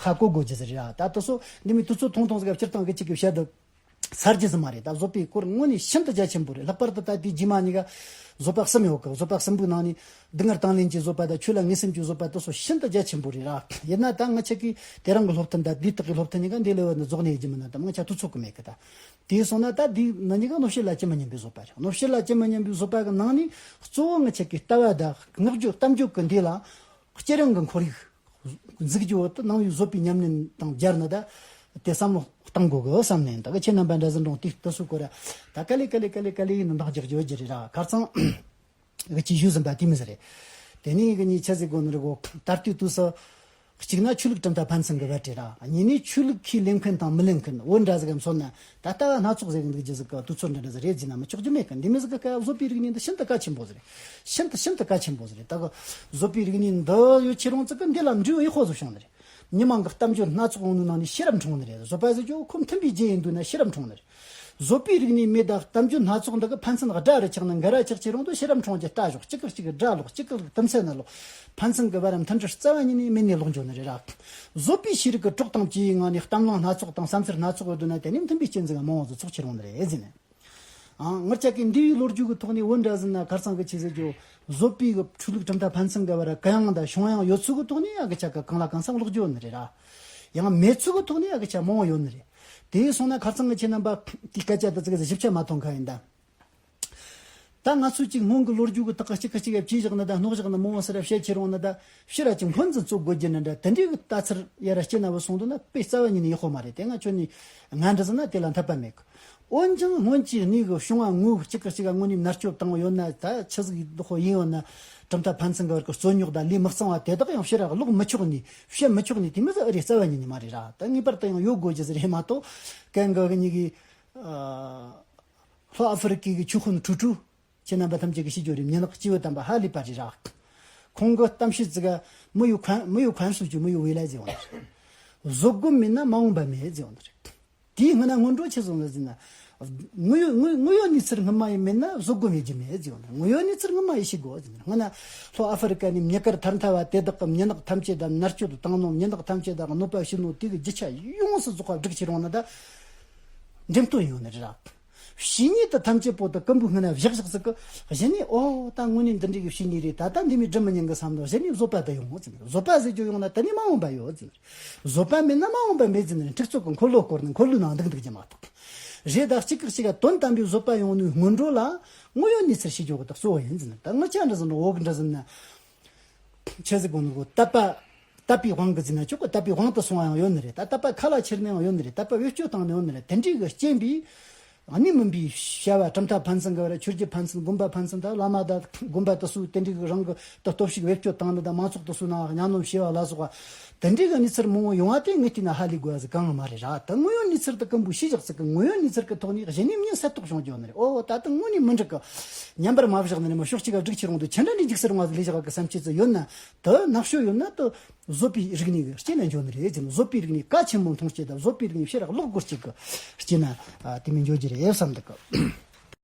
ཧ་གོ་དགོས་རྒྱུ་ཟིག་རེད་ཨ། ད་དེ་ཚོ་འདི་མོ་དུས་ཚོད་ཐུང་ཐུང་ཟིག་ག་སྤྱིར་བཏང་གི་ཅིག་གི་བཤད་དུ་ཚར་རྒྱུ་ཟིག་མ་རེད། ད་བཟོད་པའི་སྐོར་དངོས་ནས་ཤིན་ཏུ་རྒྱ་ཆེན་པོ་རེད། ལྷག་པར་དུ་ད་དེའི་རྗེས་མ་གཉིས་ཀ་བཟོད་པ་གསུམ་ཡོད་གི། བཟོད་པ་གསུམ་པོའི་ནང་ནས་སྡུག་བསྔལ་དང་ལེན་གྱི་བཟོད་པ་དང་ཆོས་ལ་ངེས་སེམས་ཀྱི་བཟོད་པ་དེ་ཚོ་ཤིན་ཏུ་རྒྱ་ཆེན་པོ་རེད་ར། ཡིན་ན་ད་ང་ཅག་གིས་དེ་རིང་གི་སློབ་ཐུན་དང་དེའི་དག་གི་སློབ་ཐུན་གཉིས་ཀ་འདི་ལས་བར་ནི་རྫོགས་ནས་ཡོད་རྒྱུ་མིན་ན་ད་ང་ཅག་དུས་ཚོད་གི་མེད་གི་ད། དེ་སོང་ན་ད་འདི་ནི་གཉིས་ཀ་སྣོད་བྱེད་ལ་ཇི་མི་སྙམ་པའི་བཟོད་པ་རེད། སྣོད་བྱེད་ལ་ཇི་མི་སྙམ་པའི་བཟོད་པ་གི་ནང་ནས་གཙོ་བོ་ང་ཅག་གི་ལྟ་བ་དང་བསྔགས་བརྗོད་གཏམ་བརྗོད་གི་འདི་ལ་སྐྱེ་རིང་གི་ཁོར་ཡུག་འཛུགས་རྒྱུ་བོ་དེ་ནང་བའི་བཟོད་པའི་ཉམས་ལེན་དང་སྦྱར་ནས་ད་དེ་བསམ་བློ་གཏང་དགོས་གི་བསམ་ནས། ད་གི་ཁྱེད་རྣམ་པ་འདྲ་ཟིག་འགྲོ་དུས་དུས་སུ་ཁོ་ར་ད་ག་ལེ་ག་ལེ་ག་ལེ་ག་ལེ་ཡིན་ནི་འདང་རྒྱག་རྒྱུ་ཡོད་རྒྱུ་རེད་ར། ཁ་རྩང་གི་ཅིག་ཞུས་ཟིན་པ་དེ་མི་ཟེར་རེད། དེ་ནས་གི་གཉིས་ཆ་ཟིག་དགོས་ནི་རེད་གོ། ད་ལྟའི་དུས་སུ། གཅིག་ན་ཆོས་ལུགས་གྲུབ་མཐའ་ཕན་ཚུན་གྱི་བར་དེ་ར། གཉིས་ནས་ཆོས་ལུགས་ཁས་ལེན་མཁན་དང་མི་ལེན་མཁན་བོད་འདྲ་ཟིག་གམ་སོང་ན་ད་ལྟ་བ་སྣ་ཚོགས་ཟེར་གི་འདུག་རྒྱུ་ཟིག་གི་དུས་ཚོད་འདྲ་འདྲ་ཟིག་རེད་ཟེར་ན་མི་ཆོག་རྒྱུ་མེད་གི། འདི་མི་ཟིག་གི་སྐབས་བཟོད་པའི་རིག་གནས་འདི་ཤིན་ཏུ་གལ་ཆེན་པོ་ཟིག་རེད། ཤིན་ཏུ་ཤིན་ཏུ་གལ་ཆེན་པོ་ཟིག་རེད། ད་གི་བཟོད་པའི་རིག་གནས་འདི་ཡོད་ཁྱེད་རང་ཚོ་གི་འདི་ལ་འབྲས་བུ་ཡག་པོ་ཟིག་བྱུང་ནི་རེད། མི་མང་གི་གཏམ་བརྗོད་སྣ་ཚོགས་འོང་ནི་ནང་ནས་ཤེས་རབ་འཁྲུངས་ནི་རེད། བཟོད་པ་ཟེར་རྒྱུ་ཁོ་མཐུན་པའི་རྒྱུ་ཡིན་འདུག་ན་ཤེས་རབ་འཁྲུངས་ནི་རེད། བཟོད་པའི་རིག་གནས་མེད་ད་གཏམ་བརྗོད་སྣ་ཚོགས་འདི་གི་ཕན་ཚུན་དགྲ་རུ་ཆགས་ན་འགལ་བ་ཆགས་ཀྱི་རུང་དུ་ཤེས་རབ་འཁྲུངས་ཀྱི་ལྟ་ཞོག་གཅིག་གིས་གཅིག་གི་དགྲ་ལོག་གཅིག་གིས་དུམ་ཚན་ན་ལོག་ཕན་ཚུན་གྱི་བར་མཐུན་སྒྲིལ་རྩ་བ་ཉིད་ནས་མེད་ནས་ལོག་འགྱོ་ནི་རེད་ར། བཟོད་པའི་ཤེས་རིག་གི་གྲོགས་དང་བཅས་པའི་ངང་ནས་གཏམ་བླང་སྣ་ཚོགས་དང་བསམ་ཚུལ་སྣ་ཚོགས་ཡོད་དུས་ན་དེ་ནས་མཐུན་པའི་རྐྱེན་ཟིག་མང་བོ་ཟིག་ཚོགས་ཁྱེར་འོང་ནི་རེད་ཟེར་ནས། ཨང་། ངར་ཅག་གི་འདས་པའི་ལོ་རྒྱུས་ཀྱི་ཐོག་ནས་བོད་འདྲ་ཟིག་ན་ཁ་རྩང་གི་ཆི་ཟེར་རྒྱུ། བཟོད་པའི་གི་ཆོས་ལུགས་གྲུབ་མཐའ་ཕན་ཚུན་གྱི་བར་གུ་ཡངས་དང་བྱུང་ཡངས་ཡོད་ཚུལ་གྱི་ཐོག་ནས་ཡ་གི་ཅག་གི་གང་ལ་གང་འཚམ་ལོག་རྒྱུ་ཡོད་ནི་རེད་ར། ཡང་མེད་ཚུལ་གྱི་ཐོག་ནས་ཡ་གི་ཅག་མང་བོ་ཡོད་ནི་རེད། དེ་སོང་ན་ཁ་རྩང་གི་ཁྱེད་རྣམ་པ་དེའི་སྐད་ཆ་དེ་ཚོ་གི་ཞིབ་ཆ་མ་མཐོང་མཁན་ཡིན་ད། ད་ང་ཚོས་ཅིག་སྔོན་གྱི་ལོ་རྒྱུས་ཀྱི་དག་གཅིག་གིས་གཅིག་ག་བཅོས་བཞག་ནི་ད་སྣོག་བཞག་ནི་མང་བོ་ཟེར་བཤད་ཁྱེར་འོང་ནི་ད་ཕྱིར་ར་ཅིག་སྔོན་འཛིན་རྩོད་དགོས་རྒྱུ་ནི་འདྲ་དེ་འདྲའི་གི་ལྟ་ཚུལ་ཡ་ར་སྐྱེ་ན་བུད་སོང་འདུག་ན་དཔེ་རྩ་བ་ཉིད་ནས་ཡག་པོ་མ་རེད། དེ་ང་ཁྱོད་ནས་ང་འདྲ་ཟིག་ན་དེ་ལ་འཐད་པ་མེད་གི། འོན་ཀྱང་སྔོན་གྱི་གནས་གི་བྱུང་བ་དངོས་གཅིག་གིས་གཅིག་ག་དངོས་གནས་མནར་གཅོད་བཏང་བ་ཡོད་ན་ད་ཆི་ཟིག་ལོག་ཡིན་ཡོད་ན་གྲུབ་མཐའ་ཕན་ཚུན་གི་བར་གི་རྩོད་རྙོག་དང་ལས་མི་གཙང་བ་དེ་དག་ཡང་ཕྱིར་ར་ལོག་མི་ཆོག་ནི་བཤད་མི་ཆོག་ནི་དེ་མི་ཟིག་ཨེ་རེད། རྩ་བ་ཉིད་ནས་མ་རེད་ར། ད་ངེས་པར་དུ་ཡང་ཡོད་དགོས་རྒྱུ་ཟིག་རེད་མ་གཏོགས་གན་གི་གཉིས་གི་ལྷོ་ཨ་ཧྥེ་རི་ཀའི་གི་ཆོས་དཔོན་ཁྲུ་ཁྲུ། ཁྱེད་རྣམ་པ་ཐམས་ཅད་ཀྱིས་ཤེས་རྒྱུ་རེད། མྱི་ནག་སྐྱེས་བུ་དམ་པ་ཧ་ལས་པ་རེད་ར། ཁོང་གི་གཏམ་བཤད་ཙི་ག་没有宽没有宽恕就没有未来ཟེར་བ་ནི་རེད། བཟོད་སྒོམ་མེད་ན་མ་འོངས་པ་མེད་ཟེར་བ་ནི་རེད། དེའི་སྔོན་ན་སྔོན་འགྲོ་ཆེ་སོང་ཟེར་ན། དངོས་ཡོད་དངོས་དངོས་ཡོད་གནས་ཚུལ་སྔོན་མ་ཡི་མེད་ན་བཟོད་སྒོམ་ཡེད་རྒྱུ་མེད་ཟེར་བ་ནི་རེད། དངོས་ཡོད་གནས་ཚུལ་སྔོན་མ་ཡི་ཤེས་དགོས་ཟེར་ན་སྔོན་ན་ལྷོ་ཨ་ཧྥེ་རི་ཀ་ནས་མྱི་དཀར་ཐར་མཐའ་བ་དེ་དག་གི་མྱི་ནག་ཐམས་ཅད་དང་མནར་གཅོད་བཏང་ནོ་མྱི་ནག་ཐམས་ཅད་དང་གནོད་པ་བྱིན་ནོ་དེ་གི་རྒྱུ་ཆ་ཡོངས་སུ་རྫོགས་པ་བསྒྲིགས་ཁྱེར་འོང་ན་ད་འགྲེམས་སྟོན་ཡོང་ནི་རེད་ར། བཤེས་གཉེན་དེ་ཐམས་ཅད་པོ་དེ་རྐུན་པོའི་སྔུན་ན་བཞག་བཞག་ཟིག་གི་གཞི་ནས་ཨོ་ད་དངོས་གནས་འདི་འདྲའི་གི་བཤེས་གཉེན་རེད། ད་ལྟ་འདི་མི་སྒྲུབ་མི་ཉན་གི་བསམ་དོ་གཞི་ནས་བཟོད་པ་དེ་ཡོང་ཟིན། བཟོད་པ་ཟེར་རྒྱུ་ཡོང་ན་དེ་ནས་མ་འོངས་པ་ཡོད་ཟིན། བཟོད་པ་མེད་ན་མ་འོངས་པ་མེད་ཟིན་ནས་འཁྲུག་རྩོད་གི་འཁོར་ལོ་བསྐོར་ནས་འཁོར་ལོའི་ནང་འདུག་འདུག་རྒྱུ་མ་གཏོགས་རེད། ད་གཅིག་གིས་གཅིག་ག་དོན་དམ་པའི་བཟོད་པ་ཡོང་ནུས་སྔོན་འགྲོ་ལ་དངོས་ཡོད་གནས་ཚུལ་ཤེས་རྒྱུ་གི་ད་གཙོ་བོ་ཡིན་ཟིན། ད་ངི་ཆ་འདྲ་ཟིན་འོག་འདྲ་ཟིན་ན། ཆི་ཟིག་གོ་ནོ་གོ་དད་པ། དད་པའི་དབང་གིས་ཟེར་ན་ཆོག་གི། དད་པའི་དབང་དུ་སོང་བ་ཡང་ཡོད་ནི་རེད། ད་དད་པ་ཁ་ལ་ཁྱེར་ནས་ཡང་ཡོད་ནི་རེད། དད་པ་བེད་སྤྱོད་བཏང་ནས་ཡོད་ནི་རེད། དེ་འདྲའི་གི་རྐྱེན་པས་གནས་མིན་པའི་བྱ་བ་གྲུབ་མཐའ་ཕན་ཚུན་གི་བར་ཆོས་བརྒྱུད་ཕན་ཚུན་དགོན་པ་ཕན་ཚུན་དང་བླ་མ་དང་དགོན་པ་དེ་ཚོའི་དེ་འདྲའི་གི་རང་གི་དུ་སྟོབས་ཤུགས་བེད་སྤྱོད་བཏང་ནི་དང་མང་ཚོགས་དེ་ཚོའི་ནང་གཉའ་གནོན་བྱས་པ་ལ་སོགས་པ་དེ་འདྲའི་གི་གནས་ཚུལ་མང་བོ་ཡོང་བ་དེ་ངས་བལྟས་ན་ཧ་ལས་དགོས་པ་ཟིག་གང་ཡང་མ་རེད་ར། ད་དངོས་ཡོད་གནས་ཚུལ་དེ་རྐུན་པོས་ཤེས་བཞག་ཚིག་གི་དངོས་ཡོད་གནས་ཚུལ་གི་ཐོག་ནས་གཞི་ནས་མྱི་སད་རྟོགས་བྱུང་རྒྱུ་ནི་རེད། ཨོ་ད་དེ་དངོས་གནས་མི་འགྲིག་གི། ཉམས་པར་མ་བཞག་ནི་རེད་མོ། ཕྱོགས་གཅིག་ག་བསྒྲིགས་ཁྱེར་འོང་དུས་ཅི་འདྲ་འདྲའི་འཇིགས་སུ་རུང་བ་ཟིག་ལས་བཞག་གི་བསམ་ཤེས་ཚོ་ཡོད་ན། དེ་ནག་ཤོས་ཡོད་ན་དེ་བཟོད་པའི་རིག་གནས་ཀྱི་རྐྱེན་ལ་འཇོག་ནི་རེད་ཟེར་ནས། བཟོད་པའི་རིག་གནས་གལ་ཆེན་པོ་མཐོང་སྤྱད་དང་བཟོད་པའི་རིག་གནས་ཕྱིར་ལོག་དགོས་སྤྱད་ཀྱི་རྐྱེན་ན་དེ་མིན་འཇོག་རྒྱུ་རེད་བསམ་འདུག་གི།